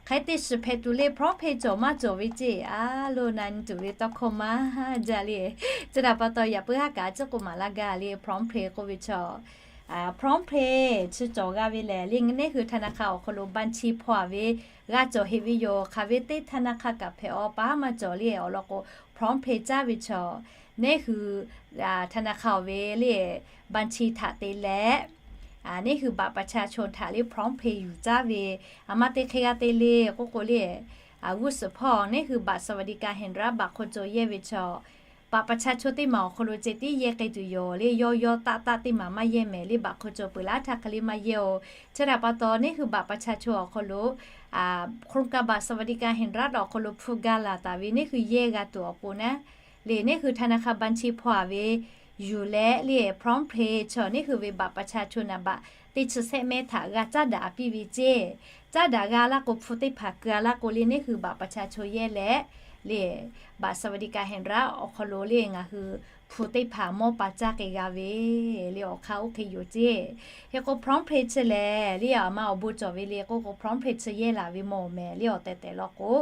Hk'aˬ hk'e te shiˍ hpehꞈ tuˬ le, PromptPay cawˬ maˇ cawˬ ve ceˇ a lo na nyi tuˬ ve tawˇ hkawˇ maˇ jaˇ le. Chi htaꞈ pa taw yaꞈ puiˉ haˉ kaꞈ a ciˉ k'oˆ maˍ laˇ gaˇ le, PromptPay k'oˆ ve chaw PromptPay chi cawˬ g'a ve lehˬ le, neˇ hui ธนาคาร awˬ hk'aw lo บัญชี hpaw-a ve g'a cawˬ heꞈ ve yoˬ. Hk'aˬ ve teˇ ธนาคาร kaꞈ hpehꞈ-aw, pa haˉ maˇ cawˬ le awˬ lawn k'o, PromptPay caˇ ve chaw, neˇ hui ธนาคาร ve le บัญชี htaꞈ te leh, neˇ hui บัตรประชาชน htaꞈ le PromptPay yuˬ caˇ ve, aˬ ma te hk'e g'a te le k'oˆ k'o le, g'uˇ suhˍ hpawˇ neˇ hui บัตรสวัสดิการแห่งรัฐ baꞈ hk'aw caw yehˇ ve chaw, บัตรประชาชน teˇ maˬ awˬ hk'aw lo ceh tiˉ yehˇ k'ai tuˬ yoˬ le. Yawˇ yawˇ taˆ taˆ teˇ maˬ maˇ yehˇ mehˍ le, baꞈ hk'aw caw peuˬ laˇ htaˇ hk'e le maˇ yehˇ-oˬ. Chi htaꞈ pa taw, neˇ hui บัตรประชาชน awˬ hk'aw lo โครงการบัตรสวัสดิการแห่งรัฐ awˬ hk'aw lo hpu ga laˬ taˍ ve neˇ hui yehˇ g'a tuˬ awˬ pon naˉ le, neˇ hui ธนาคาร บัญชี hpawˇ-a ve yuˬ leh le, PromptPay chaw neˇ hui ve บัตรประชาชน naˍ baꞈ teˇ chi sehˆ mehˆ htaꞈ g'a caˉ daꞈ piˇ ve ceˇ. Caˉ daꞈ g'a laˇ k'o, hpu teˇ hpaˍ keu-a laˇ k'o le, neˇ hui บัตรประชาชน yehˇ leh le, บัตรสวัสดิการแห่งรัฐ awˬ hk'aw lo le ngaˬ hui hpu teˇ hpaˍ mawˇ pa caˇ k'ai g'a ve le, awˬ hk'aˇ oˇ hk'e yoˬ ceˇ. Hk'e k'o, PromptPay chi lehˬ le, aˬ ma awˬ bon cawˬ ve le k'oˆ k'o, PromptPay chi yehˇ laˬ ve mawˬ mehˍ le awˬ tehˬ tehˬ law k'o,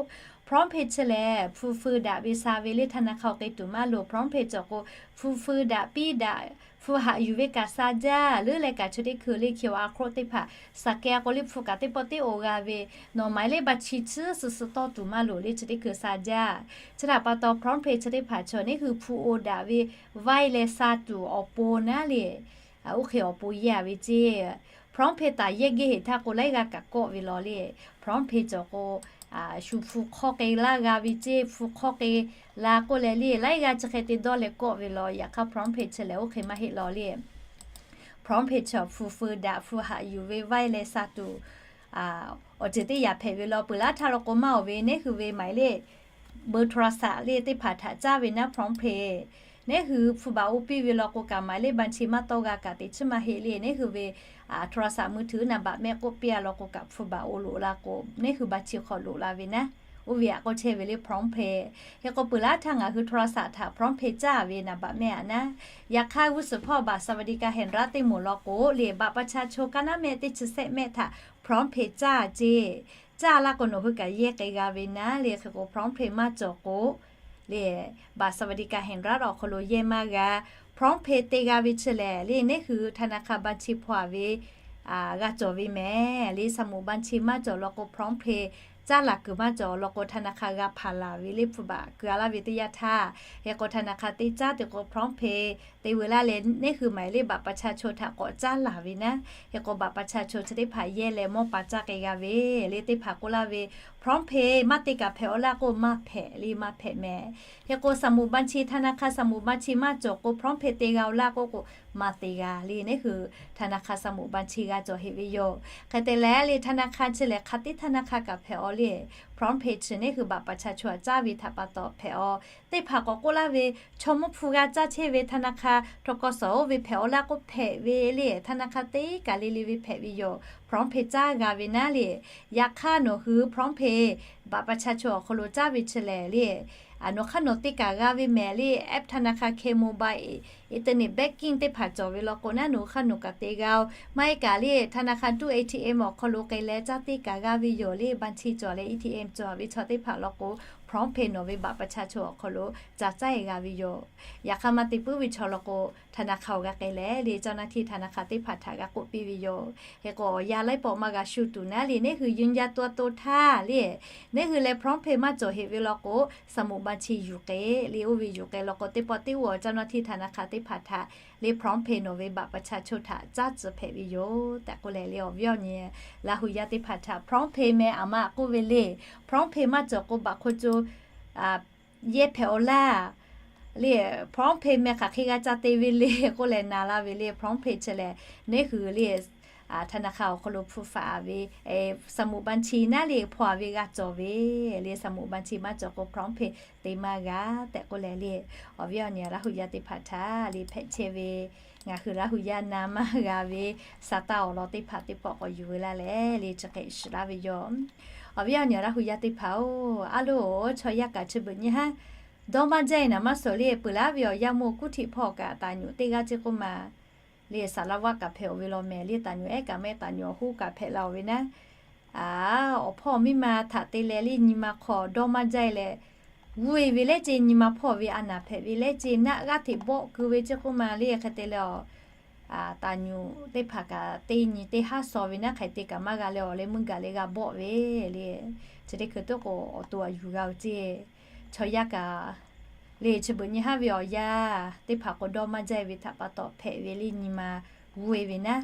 PromptPay chi lehˬ hpu feu daꞈ ve sha ve le ธนาคาร awˬ hk'e tuˬ maˇ loˍ. PromptPay cawˬ k'o, hpu feu daꞈ piˇ daꞈ, hpu haꞈ yuˬ ve kaꞈ sha jaˇ. Leuˉ leh kaꞈ chi teˇ hkui le QR code teˇ hpaˍ สแกน k'o le hpu kaꞈ teˇ pawˆ teˇ o g'a ve, nawˬ หมายเลขบัญชี chi suhˍ suhˍ tawˇ tuˬ maˇ loˍ le chi teˇ hkui sha jaˇ. Chi htaꞈ pa taw, PromptPay chi teˇ hpaˍ chaw neˇ hui hpu o daꞈ ve vaiˇ leh sha tuˬ awˬ pon naˉ le, oˇ hk'e awˬ pon yehˇ-a ve ceˇ. PromptPay taˍ yehˇ geh heˍ htaˇ k'o, laiˉ g'aˇ kaꞈ kawˆ ve law le. PromptPay cawˬ k'o, shu hpu hk'awˇ k'ai laˇ g'a ve ceˇ. Hpu hk'awˇ k'ai la k'oˆ leh le, laiˉ g'aˇ chi hk'e te dawˇ leh kawˆ ve law. Yaꞈ hk'aˇ, PromptPay chi lehˬ oˇ hk'e maˇ heˆ law le. PromptPay chaw hpu feu daꞈ, hpu haꞈ yuˬ ve vaiˇ leh sha tuˬ awˬ ceuˬ teˇ yanˇ hpehꞈ ve law. Peuˬ laˇ htaˇ law k'o maˇ-oˬ ve, neˇ hui ve หมายเลขเบอร์โทรศัพท์ le teˇ hpaˍ htaꞈ caˇ ve naˉ PromptPay. Neˇ hui hpu baˬ o piˇ ve law k'o kaꞈ, หมายเลขบัญชี maˇ tawˇ g'a kaꞈ te chiˉ maˇ heˆ le. Neˇ hui ve โทรศัพท์มือถือ naˍ baꞈ mehˆ k'oˆ piˇ-a law k'o kaꞈ, hpu baˬ o loꞈ la k'o, neˇ hui บัญชี hk'aw loꞈ la ve naˉ. Oˇ ve aꞈ k'oˆ chehˇ ve le PromptPay. Hk'e k'o, peuˬ laˇ htaˇ ngaˬ hui โทรศัพท์ htaꞈ PromptPay caˇ ve naˍ baꞈ mehˆ-a naˉ. Yaꞈ hk'aˇ, g'uˇ suhˍ hpawˇ บัตรสวัสดิการแห่งรัฐ teˇ moˍ law k'o le, บัตรประชาชน kaˇ naˉ mehˆ teˇ chi sehˆ mehˆ htaꞈ PromptPay caˇ ceˇ. Caˇ laˇ k'o, nawˬ hui kaꞈ yehˇ k'ai g'a ve naˉ le. Hk'e k'o, PromptPay maˇ cawˬ k'o le, บัตรสวัสดิการแห่งรัฐ awˬ hk'aw lo yehˇ maˇ g'a. PromptPay te g'a ve chi lehˬ le, neˇ hui ธนาคาร บัญชี hpawˇ-a ve g'a cawˬ ve mehˍ le. สมุดบัญชี maˇ cawˬ law k'o, PromptPay caˇ laˬ kuiˬ maˇ cawˬ law k'o, ธนาคาร g'a hpanˍ laˬ ve le hpu baˬ keu-a laˇ ve teˇ yanˇ htaˇ. Hk'e k'o, ธนาคาร teˇ caˉ te k'o, PromptPay te veu laˇ leh, neˇ hui หมายเลขบัตรประชาชน htaꞈ k'awꞈ caˉ laˬ ve naˉ. Hk'e k'o, บัตรประชาชน chi teˇ hpaˍ yehˇ leh mawˇ pa caˇ k'ai g'a ve le teˇ hpaˍ k'oˆ laˇ ve, PromptPay maˇ te kaꞈ hpehꞈ-aw laˇ k'o, maˇ hpehꞈ le, maˇ hpehꞈ mehˍ. Hk'e k'o, สมุดบัญชี ธนาคาร สมุดบัญชี maˇ cawˬ k'o, PromptPay te g'a-aw laˇ k'oˆ k'o, maˇ te g'a le. Neˇ hui ธนาคาร สมุดบัญชี g'a cawˬ heꞈ ve yoˬ. Hk'e te leh le, ธนาคาร chi lehˬ hk'aˬ teˇ ธนาคาร kaꞈ hpehꞈ-aw le. PromptPay chi neˇ hui บัตรประชาชน caˇ ve htaꞈ pa taw hpehꞈ-aw. Teˇ hpaˍ k'awꞈ k'oˆ laˇ ve, chaw mawˇ hpu g'a caˇ chehˇ ve ธนาคาร ทกส oˇ ve hpehꞈ-aw laˇ k'o, hpehꞈ ve le. ธนาคาร teˇ kaˬ le le ve hpehꞈ ve yoˬ. PromptPay caˇ g'a ve naˉ le. Yaꞈ hk'aˇ, nawˬ hui พร้อมเพย์ บัตรประชาชน awˬ hk'aw lo caˇ ve chi lehˬ le, nawˬ hk'aˇ nawˬ te kaꞈ g'a ve mehˍ le. App ธนาคาร K-Mobile, internet banking teˇ hpaˍ cawˬ ve law k'o naˉ, nawˬ hui hk'aˇ nawˬ kaꞈ te g'a-oˬ. Maˇ heˆ kaꞈ le, ธนาคาร ตู้ เอทีเอ็ม awˬ hk'aw lo k'ai leh caˇ te kaꞈ g'a ve yoˬ le. บัญชี cawˬ leh เอทีเอ็ม cawˬ ve chaw teˇ hpaˍ law k'o, PromptPay nawˬ ve บัตรประชาชน awˬ hk'aw lo ca caˇ-e g'a ve yoˬ. Yaꞈ hk'aˇ, maˇ te puiˉ ve chaw law k'o, ธนาคาร awˬ g'a k'ai leh le, เจ้าหน้าที่ธนาคาร teˇ hpaˍ htaꞈ g'a k'oˆ piˇ ve yoˬ. Hk'e k'o, awˬ yanˇ laiˉ pawˆ maˇ g'a shu tuˬ naˉ le, neˇ hui ยืนยันตัวตน htaˇ le, neˇ hui leh พร้อมเพย์ maˇ cawˬ heꞈ ve law k'o, สมุดบัญชี yuˬ k'ai le. Oˇ ve yuˬ k'ai law k'o, teˇ pawˆ teˇ o awˬ เจ้าหน้าที่ธนาคาร teˇ hpaˍ htaꞈ le พร้อมเพย์ nawˬ ve บัตรประชาชน htaꞈ caˇ tcuh hpehꞈ ve yoˬ tehꞈ k'oˆ leh le, awˬ viˉ awˬ nyi Laˇ hu yaˇ teˇ hpaˍ htaꞈ พร้อมเพย์ meh aˬ ma aꞈ k'oˆ ve le. พร้อมเพย์ maˇ cawˬ k'o, บัตรคนจน yehˇ hpehꞈ-aw laˇ le. พร้อมเพย์ meh hk'aˬ hk'e g'a ca te ve le k'oˆ leh na laˇ ve le. พร้อมเพย์ chi lehˬ, neˇ hui le ธนาคาร awˬ hk'aw lo hpu faˍ ve สมุดบัญชี naˉ le, hpawˇ-a ve g'a cawˬ ve le. สมุดบัญชี maˇ cawˬ k'o, พร้อมเพย์ te maˇ g'a tehꞈ k'oˆ leh le, awˬ viˉ awˬ nyi Laˇ hu yaˇ teˇ hpaˍ htaꞈ le hpehꞈ chehˇ ve, ngaˬ hui Laˇ hu yaˇ na maˇ g'a ve, sa taˇ awˬ lawn teˇ hpaˍ teˇ pawˆ k'awꞈ yuˬ ve laˇ leh le, chi hk'e shiˍ laˇ ve yoˬ. Awˬ viˉ awˬ nyi Laˇ hu yaˇ teˇ hpaˍ-oˬ, a loˬ, chaw yaˇ kaꞈ chi beuꞈ nyi haˉ dawˇ maˇ jaˇ-e naˍ maˇ suhˍ le. Peuˬ laˇ ve awˬ yanˇ mawˇ kuˉ htiˆ hpawˇ kaꞈ taˍ nyuꞈ teˇ g'aˇ ceˇ k'oˆ ma le, สารวัตร kaꞈ hpehꞈ-oˬ ve law mehˍ le. Taˍ nyuꞈ ehˉ kaꞈ mehˆ, taˍ nyuꞈ awˬ hoˉ kaꞈ hpehꞈ la-oˬ ve naˉ. Awˬ hpawˇ miˇ ma htaꞈ te leh le, nyi ma hk'aw dawˇ maˇ jaˇ-e leh, g'uˇ-e ve lehˉ ce nyi ma hpawˇ ve a naˍ hpehꞈ ve lehˉ ce naˆ g'aˇ hteꞈ bawˆ keu ve ceˇ k'oˆ ma le. Hk'e te leh awˬ Taˍ nyuꞈ teˇ hpaˍ kaꞈ teˇ nyi teˇ haˉ shaw ve naˉ hk'aiˬ te kaꞈ maˇ g'a leh awˬ leh meuˇ gaˬ leh g'a bawˆ ve le. Chi teˇ hkui tuˉ k'o awˬ to aꞈ yuˬ g'a-oˬ ceˇ. Chaw yaˇ kaꞈ le chi beuꞈ nyi haˉ ve awˬ yanˇ teˇ hpaˍ k'o dawˇ maˇ jaˇ ve htaꞈ pa taw hpehꞈ ve le nyi ma g'uˇ-e ve naˉ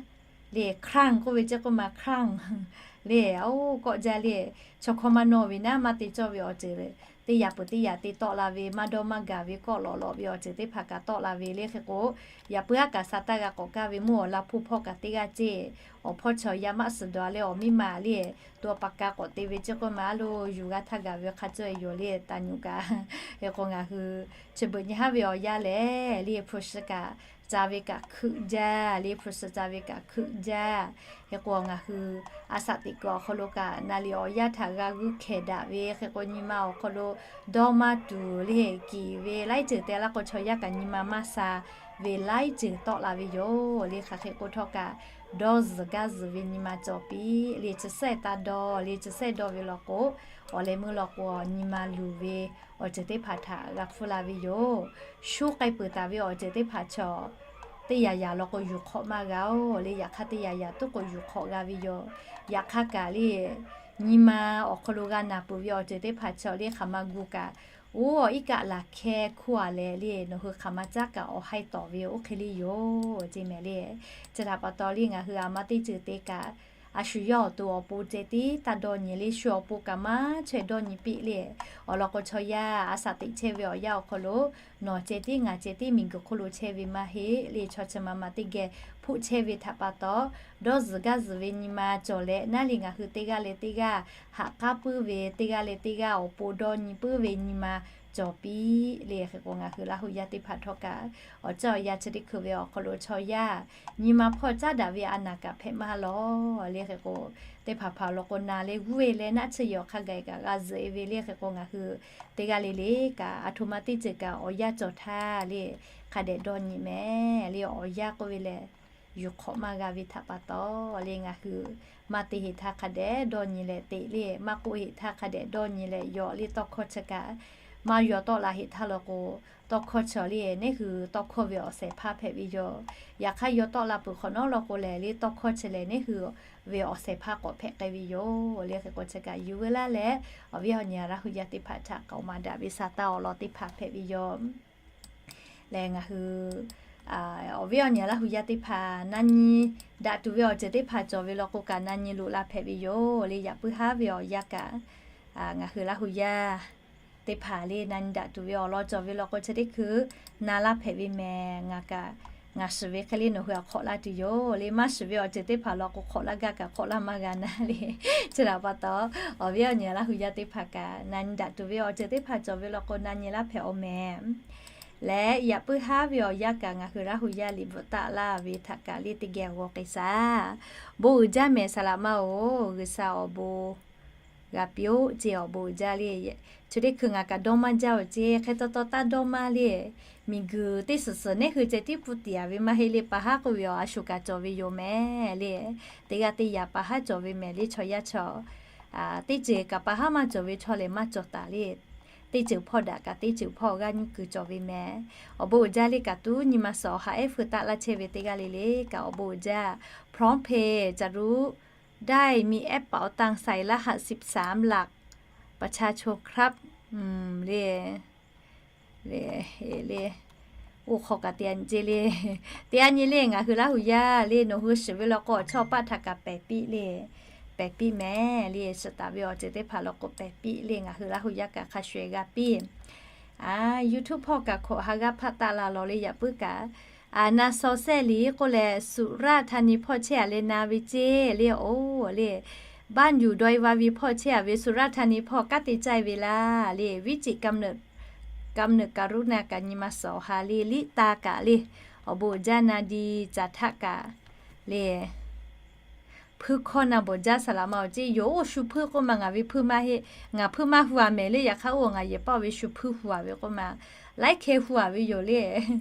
le คลั่ง k'oˆ ve ceˇ k'oˆ ma คลั่ง le oˇ kawˆ jaˇ le. Chaw hkawˇ maˇ nawˇ ve naˉ maˇ te cawˇ ve awˬ ceuˬ teˇ yaꞈ peuˬ teˇ yaꞈ te tawˆ la ve maˇ dawˇ maˇ gaˬ ve kawˆ lawꞈ lawꞈ ve awˬ ceuˬ teˇ hpaˍ kaꞈ tawˆ la ve le hk'e k'o, yaꞈ puiˉ haˉ kaꞈ sa taˇ g'a k'awꞈ kaˇ ve mvuhˇ awˬ la hpuˇ hpawˇ kaꞈ teˇ g'aˇ ceˇ. Awˬ hpawˇ chaw yaˇ maˆ suhˍ dawˬ-a leh awˬ miˇ ma le to pa ka k'awꞈ te ve ceˇ k'oˆ ma a lo yuˬ g'a htaˇ gaˬ ve hk'a cawˇ-e yoˬ le taˍ nyuꞈ kaꞈ. Hk'e k'o ngaˬ hui chi beuꞈ nyi haˉ ve awˬ yanˇ lehˬ le hpu shi kaꞈ ca ve kaꞈ hkeuꞈ jaˇ le hpu shi ca ve kaꞈ hkeuꞈ jaˇ. Hk'e k'o ngaˬ hui a saꞈ teꞈ kuiˬ awˬ hk'aw lo kaꞈ naˍ liˍ awˬ yanˇ htaꞈ g'a g'uˇ hkehˍ daꞈ ve hk'e k'o nyi ma awˬ hk'aw lo dawˇ maˇ tuˬ le kiˍ ve laiˉ ceuˬ te laˇ k'o chaw yaˇ kaꞈ nyi ma maˇ sha ve laiˉ ceuˬ tawˆ la ve yoˬ le. Hk'aˬ hk'e k'o htawˇ kaꞈ dawˇ zuhˬ gaˇ zuhˬ ve nyi ma cawˬ piˇ le chi sehˆ taˇ dawˇ le chi sehˆ dawˇ ve law k'o awˬ leh meuˇ law k'o nyi ma luˬ ve awˬ ceuˬ teˇ hpaˍ htaꞈ g'a hpfuhˇ la ve yoˬ. Shu k'ai peuˬ taˍ ve awˬ ceuˬ teˇ hpaˍ chaw teˇ yaꞈ yaꞈ law k'o yuˬ hk'awꞈ maˇ g'a-oˬ le yaꞈ hk'aˇ teˇ yaꞈ yaꞈ tuˉ k'o yuˬ hk'awꞈ g'a ve yoˬ. Yaꞈ hk'aˇ kaꞈ le nyi ma awˬ hk'aw lo g'a naˬ peuˬ ve awˬ ceuˬ teˇ hpaˍ chaw le hk'aˬ ma gu kaꞈ oˇ awˬ iˉ kaˆ laˬ hkehˇ hkuˇ-a leh le nawˬ hui hk'aˬ ma caˉ kaꞈ awˬ haiˇ tawˍ ve oˇ hk'e le yoˬ ceˇ mehˍ le. Chi htaꞈ pa taw le ngaˬ hui a ma teˇ ceuˬ te kaꞈ a shu yawˇ awˬ to awˬ pon ceh tiˉ taˇ dawˇ nyi le shu awˬ pon kaꞈ maˇ chaweh dawˇ nyi piˇ le. Awˬ lawn k'o chaw yaˇ a saꞈ teꞈ chehˇ ve awˬ yanˇ awˬ hk'aw lo nawˬ ceh tiˉ ngaˬ ceh tiˉ miˬguiˬ hk'oˆ lo chehˇ ve maˇ heˆ le chaw chi ma ma teˇ geh hpoˆ chehˇ ve htaꞈ pa taw dawˇ zuhˬ gaˇ zuhˬ ve nyi ma cawˬ leh naˉ le ngaˬ hui teˇ g'aˇ leh teˇ g'aˇ haꞈ k'aˉ puiˉ ve teˇ g'aˇ leh teˇ g'aˇ awˬ pon dawˇ nyi puiˉ ve nyi ma cawˬ piˇ le. Hk'e k'o ngaˬ hui Laˇ huˍ yaˇ teˇ hpaˍ htawˇ kaꞈ awˬ caˇ awˬ yan chi teˇ hkui ve awˬ hk'aw lo chaw yaˇ nyi ma hpawˇ caˉ daꞈ ve a naˍ kaꞈ hpehꞈ maˇ lawˬ le. Hk'e k'o teˇ hpaˍ hpaˍ law k'o na leh g'uˇ-e leh naˆ tsuhˇ yehˬ awˬ hk'a gaˬ kaꞈ g'a zuhꞈ-e ve le. Hk'e k'o ngaˬ hui teˇ g'aˇ le le kaꞈ a htoꞈ ma teˇ ceuˬ kaꞈ awˬ yanˇ cawˬ htaˇ le hk'a dehꞈ dawˇ nyi mehˍ le. Awˬ yanˇ k'oˆ ve lehˬ yuˬ hk'awꞈ maˇ g'a ve htaꞈ pa taw le ngaˬ hui maˇ te heˍ htaˇ hk'a dehꞈ dawˇ nyi leh teꞈ le maˇ k'oˆ heˍ htaˇ hk'a dehꞈ dawˇ nyi leh yaw le tawˇ hkawˇ chi kaꞈ maˇ yaw tawˆ la heˍ htaˇ law k'o tawˇ hkawˇ chi le neˉ hui tawˇ hkawˇ ve awˬ shehˍ hpaˇ hpehꞈ ve yoˬ. Yaꞈ hk'aˇ yaw tawˆ la peuˬ hk'awꞈ nawˉ law k'o lehˬ le tawˇ hkawˇ chi lehˬ neˉ hui ve awˬ shehˍ hpaˇ k'awꞈ hpehꞈ k'ai ve yoˬ le. Hk'e k'o chi kaꞈ yuˬ veu laˇ leh awˬ viˉ awˬ nyi Laˇ huˍ yaˇ teˇ hpaˍ htaꞈ k'aoˍ maˍ daꞈ ve sa taˇ awˬ lawn teˇ hpaˍ hpehꞈ ve yoˬ. Lehˬ ngaˬ hui awˬ viˉ awˬ nyi Laˇ huˍ yaˇ teˇ hpaˍ na nyi daꞈ tuˬ ve awˬ ceuˬ teˇ hpaˍ cawˬ ve law k'o kaꞈ na nyi loꞈ la hpehꞈ ve yoˬ le. Yaꞈ puiˉ haˉ ve awˬ yanˇ kaꞈ ngaˬ hui Laˇ huˍ yaˇ teˇ hpaˍ le na nyi daꞈ tuˬ ve awˬ lawn cawˬ ve law k'o chi teˇ hkui na laˇ hpehꞈ ve mehˍ. Ngaˬ kaꞈ ngaˬ shiˍ ve hk'e le nawˬ hui htaꞈ hk'awꞈ laˇ tuˬ yoˬ le. Maˇ shiˍ ve awˬ ceuˬ teˇ hpaˍ law k'o hk'awꞈ laˇ gaˇ kaꞈ hk'awꞈ laˇ maˇ g'a na le. Chi htaꞈ pa taw awˬ viˉ awˬ nyi Laˇ huˍ yaˇ teˇ hpaˍ kaꞈ na nyi daꞈ tuˬ ve awˬ ceuˬ teˇ hpaˍ cawˬ ve law k'o na nyi laˇ hpehꞈ-oˬ mehˍ. Lehˬ yaꞈ puiˉ haˉ ve awˬ yanˇ kaꞈ ngaˬ hui Laˇ huˍ yaˇ liꞈ bvuhꞈ taˆ laˇ ve htaꞈ kaꞈ le teˇ geh g'aw k'ai shaˍ. Bon uiˍ jaˇ mehˍ saˍ laꞈ ma-oˬ, G'uiˬ sha awˬ bon g'a piˇ-oˆ ceˇ. Awˬ bon uiˍ jaˇ le. Chi teˇ hkui ngaˬ kaꞈ dawˇ maˇ jaˇ-oˬ ceˇ. Hk'e taw taw taˇ dawˇ maˇ le. Miˬguiˬ teˇ suhˍ suhˍ neˉ hui ceh tiˉ pfuhˇ tiˍ-a ve maˇ heˆ le. Pa haˉ k'oˆ ve awˬ a shu kaꞈ cawˬ ve yoˬ mehˍ le. Teˇ g'aˇ teˇ yanˇ pa haˉ cawˬ ve mehˍ le chaw yaˇ chaw. Teˇ ceuˬ kaꞈ pa haˉ maˇ cawˬ ve chaw lehˬ maˇ cawˬ taˍ le. Teˇ ceuˬ hpawˇ daꞈ kaꞈ teˇ ceuˬ hpawˇ g'aˇ nyiˇ kuiˬ cawˬ ve mehˍ. Awˬ bon uiˍ jaˇ le kaꞈ tuˉ nyi ma suhˍ awˬ ha ehˉ feu taˆ laˇ chehˇ ve teˇ g'aˇ le le kaꞈ awˬ bon uiˍ jaˇ. พร้อมเพย์ จะรู้ได้ มีแอปเป๋าตัง ใส่รหัส สิบสามหลัก ประชาชนครับ le le le. Oˇ hk'aw kaꞈ te a nyi le. Te a nyi le ngaˬ hui Laˇ huˍ yaˇ le nawˬ hui shiˍ ve law k'o awˬ chawˇ paˆ htaꞈ kaꞈ pehˬ piˇ le. Pehˬ piˇ mehˍ le. Shiˍ taˍ ve awˬ ceuˬ teˇ hpaˍ law k'o pehˬ piˇ le. Ngaˬ hui Laˇ huˍ yaˇ kaꞈ hk'a shuˍ g'a piˇ. YouTube hpawˇ kaꞈ hkawꞈ ha g'aˇ hpaˆ taˆ la lawˬ le. Yaꞈ puiˉ kaꞈ a na shaw sehˇ liꞈ k'oˆ leh สุราษฎร์ธานี hpawˇ chehˇ-a leh na ve ceˇ le. Oˇ le บ้านอยู่ดอยวาวี hpawˇ chehˇ-a ve สุราษฎร์ธานี hpawˇ kanˉ te caˇ ve laˇ le. วิจิตรกำเนิด กำเนิดกรุณา kaꞈ nyi ma suhˍ awˬ ha le. Liˇ ta kaꞈ le awˬ bon uiˍ jaˇ na di caˬ htaˆ kaꞈ le. Hpuiˇ hkawˇ na bawˬ jaˇ saˍ laꞈ ma-oˬ ceˇ. Yoˬ oˇ shu hpuiˇ k'oˆ ma ngaˬ ve hpuiˇ maˇ heˆ. Ngaˬ hpuiˇ maˇ hu-a mehˍ le. Yaꞈ hk'aˇ oˇ ngaˬ yehˬ paˇ ve shu hpuiˇ hu-a ve k'oˆ ma Laiˉ hkeh hu-a ve yoˬ le.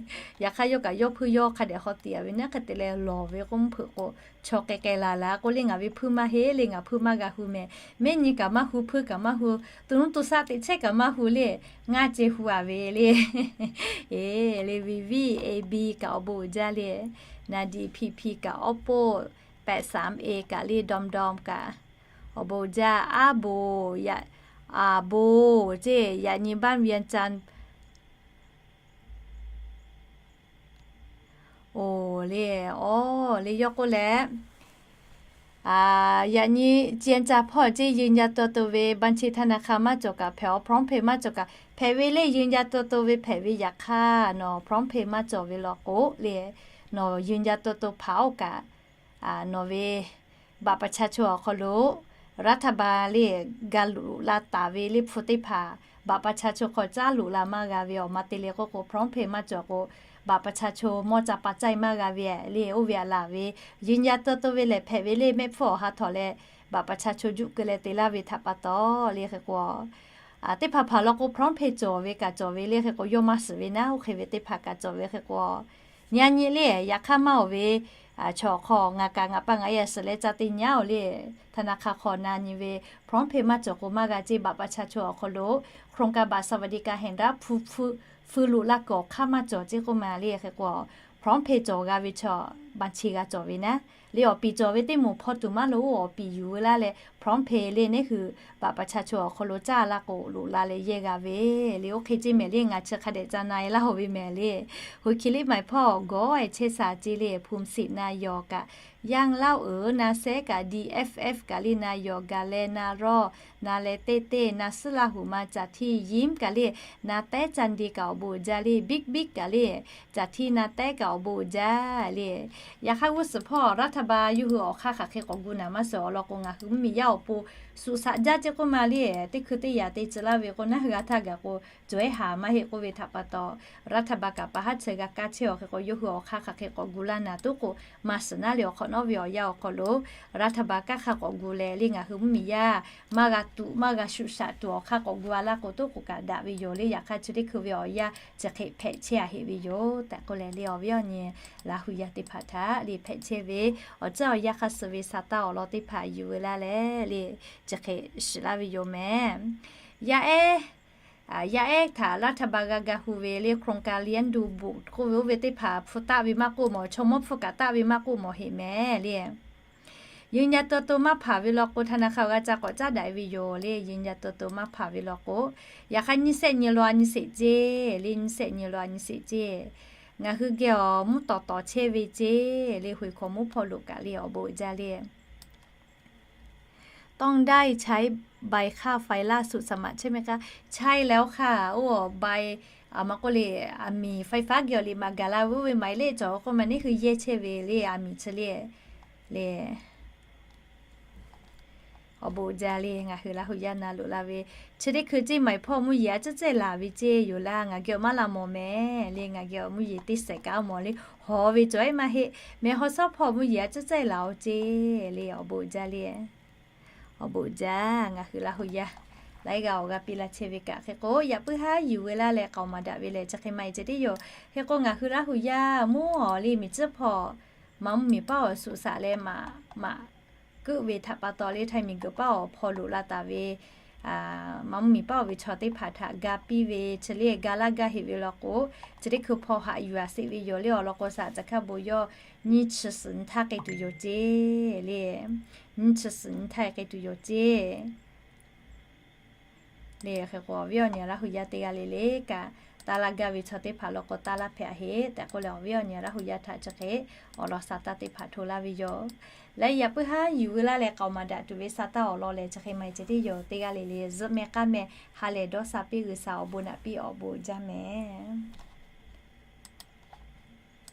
Yaꞈ hk'aˇ yawˇ kaꞈ yawˇ hpuiˇ yawˇ hk'a dehꞈ hk'aw tiꞈ-a ve naˉ hk'e te leh lawˬ ve k'oˆ mvuhˇ hpeuꞈ k'o, chaw k'ai k'ai laˬ laˬ k'oˆ le, ngaˬ ve hpuiˇ maˇ heˆ le, ngaˬ hpuiˇ maˇ g'a hu mehˍ. Mehˆ nyi kaꞈ maˇ hu, hpuiˇ kaꞈ maˇ hu, to nuˇ to shaˆ teꞈ chehˇ kaꞈ maˇ hu le, ngaˇ ceh hu-a ve le. Eˬ le, Vivi A B kaꞈ awˬ bon uiˍ jaˇ le. Nadi P P kaꞈ awˉ poˆ, pehꞈ saˍ e kaꞈ le, dawˇ dawˇ kaꞈ awˬ bon uiˍ jaˇ. Aˉ boˬ, aˍ boˬ ceˇ, yaꞈ nyi บ้านเวียงจันทน์ Oˬ le, awˬ le yawˇ k'oˆ leh, yaꞈ nyi เวียงจันทน์ hpawˇ ceˇ ยืนยันตัวตน ve บัญชีธนาคาร maˇ cawˬ kaꞈ hpehꞈ-aˬ, PromptPay maˇ cawˬ kaꞈ hpehꞈ ve le, ยืนยันตัวตน ve hpehꞈ ve yaꞈ hk'aˇ nawˬ PromptPay maˇ cawˬ ve law k'o le, nawˬ ยืนยันตัวตน hpanˍ-oˬ kaꞈ nawˬ ve บัตรประชาชน awˬ hk'aw lo รัฐบาล le ga loꞈ la taˍ ve le hpu teˇ hpaˍ บัตรประชาชน hk'aw caˉ loꞈ la maˇ g'a ve awˬ ma te le k'oˆ k'o, PromptPay maˇ cawˬ k'o, บัตรประชาชน mawˇ ca pa caˇ-e maˇ g'a ve le. Oˇ ve aꞈ laˬ ve ยืนยันตัวตน ve lehˬ hpehꞈ ve le, mehˆ hpfuhˇ awˬ ha htawnˍ leh บัตรประชาชน juˆ keu leh te laˇ ve htaꞈ pa taw le hk'e k'o, teˇ hpaˍ hpaˍ law k'o PromptPay cawˬ ve kaꞈ cawˬ ve le hk'e k'o, yawˇ maˇ shiˍ ve naˉ, oˇ hk'e ve teˇ hpaˍ kaꞈ cawˬ ve hk'e k'o, nyi a nyi le, yaꞈ hk'aˇ maˇ awˬ ve chaw hk'aw ngaˬ kaꞈ ngaˬ pa ngaˬ e a shiˍ leh ca te nyi-oˬ le, ธนาคาร hk'aw na nyi ve PromptPay maˇ cawˬ k'o maˇ g'a ceˇ, บัตรประชาชน awˬ hk'aw lo โครงการบัตรสวัสดิการแห่งรัฐ hpu hpu feu loꞈ la kuiˬ awˬ hk'aˇ maˇ cawˬ ceˇ k'oˆ ma le hk'e k'o, PromptPay cawˬ g'a ve chaw บัญชี g'a cawˬ ve naˉ le, awˬ piˍ cawˬ ve teˇ moˍ hpaw tuˬ maˇ loꞈ-oˬ, awˬ piˍ yuˬ ve laˇ leh PromptPay le neˉ hui บัตรประชาชน awˬ hk'aw lo caˇ la k'o loꞈ la leh yehˇ g'a ve le. Oˇ hk'e ceˇ mehˍ le, ngaˬ chi hk'a dehꞈ ca na-e laˇ-oˬ ve mehˍ le. Hui hki liˇ maˬ hpawˇ gawˇ-e chehˇ shaˍ ceˇ le, Phumsip na yawˬ kaꞈ, Yaˇ Laˇ-oˬ na sehˉ kaꞈ, D F F kaꞈ le na yawˬ, gaˬ leh na rawˇ, na leh teˇ teˇ, na suhˉ Laˇ huˍ ma caˬ htiˇ yinˉ kaꞈ le, na tehˉ ca de kaꞈ awˬ bon uiˍ jaˇ le, Big Big kaꞈ le, caˬ htiˇ na tehˉ kaꞈ awˬ bon uiˍ jaˇ le. Yaꞈ hk'aˇ g'uˇ suhˍ hpawˇ รัฐบาล yawˇ hui awˬ hk'aˇ hk'aˬ hk'e k'awꞈ gu naˍ maˇ suhˍ awˬ lawn k'o, ngaˬ hui mvuhˇmiˬ yaˇ awˬ pon suꞈ shaꞈ jaˇ ceˇ k'oˆ ma le. Teˇ hkui teˇ yaꞈ te tcuh laˇ ve k'o, naˉ hui g'a htaˇ gaˬ k'o cawˬ-e haˍ maˇ heˆ k'oˆ ve htaꞈ pa taw, รัฐบาล kaꞈ pa haˉ chi g'a kaˇ chehˇ awˬ hk'e k'o, yawˇ hui awˬ hk'aˇ hk'aˬ hk'e k'awꞈ gu laˇ naˍ tuˉ k'o, maˇ shiˍ naˉ le awˬ hk'awꞈ nawˉ ve awˬ yanˇ awˬ hk'aw lo รัฐบาล kaˇ hk'aˇ k'awꞈ gu leh le ngaˬ hui mvuhˇmiˬ yaˇ maˇ g'a tuꞈ maˇ g'a shuꞈ shaꞈ tuˬ awˬ hk'aˇ k'awꞈ gu a laˇ k'o, toˉ k'oˍ kaꞈ daꞈ ve yoˬ le. Yaꞈ hk'aˇ chi teˇ hkui ve awˬ yanˇ chi hk'e hpehꞈ chehˇ a heˆ ve yoˬ tehꞈ k'oˆ leh le, awˬ viˉ awˬ nyi Laˇ huˍ yaˇ teˇ hpaˍ htaꞈ le hpehꞈ chehˇ ve awˬ caˇ awˬ yanˇ hk'a suh ve sa taˇ awˬ lawn teˇ hpaˍ yuˬ ve laˇ leh le, chi hk'e shiˍ laˇ ve yoˬ mehˍ. Yaˇ ehˉ, yaˇ ehˉ htaꞈ รัฐบาล g'a ga hu ve le โครงการเลี้ยงดูบุตร k'oˆ ve oˇ ve teˇ hpaˍ hpu taˆ ve maˇ k'oˆ mawˬ, chaw mawˇ hpu kaꞈ taˆ ve maˇ k'oˆ mawˬ heˆ mehˍ le. ยืนยันตัวตน maˇ hpanˍ ve law k'o, ธนาคาร awˬ g'a ca k'awꞈ caˉ daꞈ ve yoˬ le. ยืนยันตัวตน maˇ hpanˍ ve law k'o, yaꞈ hk'aˇ nyiˇ shehˆ nyi law a nyi sheˍ ceˇ le, nyiˇ shehˆ nyi law a nyi sheˍ ceˇ. Ngaˬ hui geh awˬ mvuhˇ tawˍ tawˍ chehˇ ve ceˇ le, hui hkawꞈ mvuhˇ hpawˇ loꞈ kaꞈ le awˬ bon uiˍ jaˇ le. ต้องได้ใช้ใบค่าไฟล่าสุดสมัครใช่ไหมคะ ใช่แล้วค่ะ oˇ awˬ ใบ aˬ ma k'oˆ le, aˬ miˍ ไฟฟ้า geh awˬ liꞈ maˍ gaˬ la ve oˇ ve maˍ e le cawˬ k'oˆ ma neˉ hui yehˇ chehˇ ve le, aˬ miˍ chi le le. Awˬ bon uiˍ jaˇ le, ngaˬ hui Laˇ huˍ yaˇ na loꞈ la ve chi teˇ hkui ceˇ maˍ e hpawˇ mvuhˇ yeˬ a ciˉ cehˇ laˬ ve ceˇ yoˬ laˇ, ngaˬ geh awˬ maˇ la mawˬ mehˍ le. Ngaˬ geh awˬ mvuhˇ yeˬ teˇ shehˍ kaꞈ mawˬ le, hawˬ ve cawˬ ehˉ maˇ heˆ. Mehˬ haw shawˉ hpawˇ mvuhˇ yeˬ a ciˉ cehˇ laˬ-oˬ ceˇ le, awˬ bon uiˍ jaˇ le. Awˬ bon uiˍ jaˇ, ngaˬ hui Laˇ huˍ yaˇ laiˉ g'aˇ awˬ g'a piˇ la chehˇ ve kaꞈ hk'e k'o, yaꞈ puiˉ haˉ yuˬ ve laˇ leh k'aoˍ maˍ daꞈ ve lehˬ chi hk'e maˇ e ceh tiˉ yoˬ. Hk'e k'o ngaˬ hui Laˇ huˍ yaˇ mvuhˇ awˬ le miˬ tcuhˉ hpawˇ maꞈ mvuhˇ miˬ paˉ awˬ suꞈ shaꞈ leh maꞈ maꞈ keuˆ ve htaꞈ pa taw le, htaiˍ miˬ guiˬ paˉ awˬ hpawˇ loꞈ la taˍ ve maꞈ mvuhˇ miˬ paˉ awˬ ve chaw teˇ hpaˍ htaꞈ ga piˇ ve chi le ga laˇ gaˇ heˆ ve law k'o, chi teˇ hkui hpawˇ haꞈ yuˬ a sheˍ ve yoˬ le. Awˬ lawn k'o, shaꞈ caˬ hkaˇ bon yawˇ nyiˇ chi suhˍ nyi htaˇ k'ai tuˬ yoˬ ceˇ le. Nyiˇ chi suhˍ nyi htaˇ k'ai tuˬ yoˬ ceˇ le. Hk'e k'o, awˬ viˉ awˬ nyi Laˇ huˍ yaˇ teˇ g'aˇ le le kaꞈ, taˇ laˇ gaˇ ve chaw teˇ hpaˍ law k'o, taˇ laˇ hpehꞈ a heˆ tehꞈ k'oˆ leh, awˬ viˉ awˬ nyi Laˇ huˍ yaˇ htaꞈ chi hk'e awˬ lawn sa taˇ teˇ hpaˍ hto laˇ ve yoˬ. Leh yaꞈ puiˉ haˉ yuˬ ve laˇ leh k'aoˍ maˍ daꞈ tuˬ ve sa taˇ awˬ lawn lehˬ chi hk'e maˇ e ceh tiˉ yoˬ. Teˇ g'aˇ le le zuhˆ meh k'aˉ meh ha lehˬ dawˇ sha piˇ g'uiˬ sha awˬ bon naꞈ piˇ awˬ bon jaˇ mehˍ.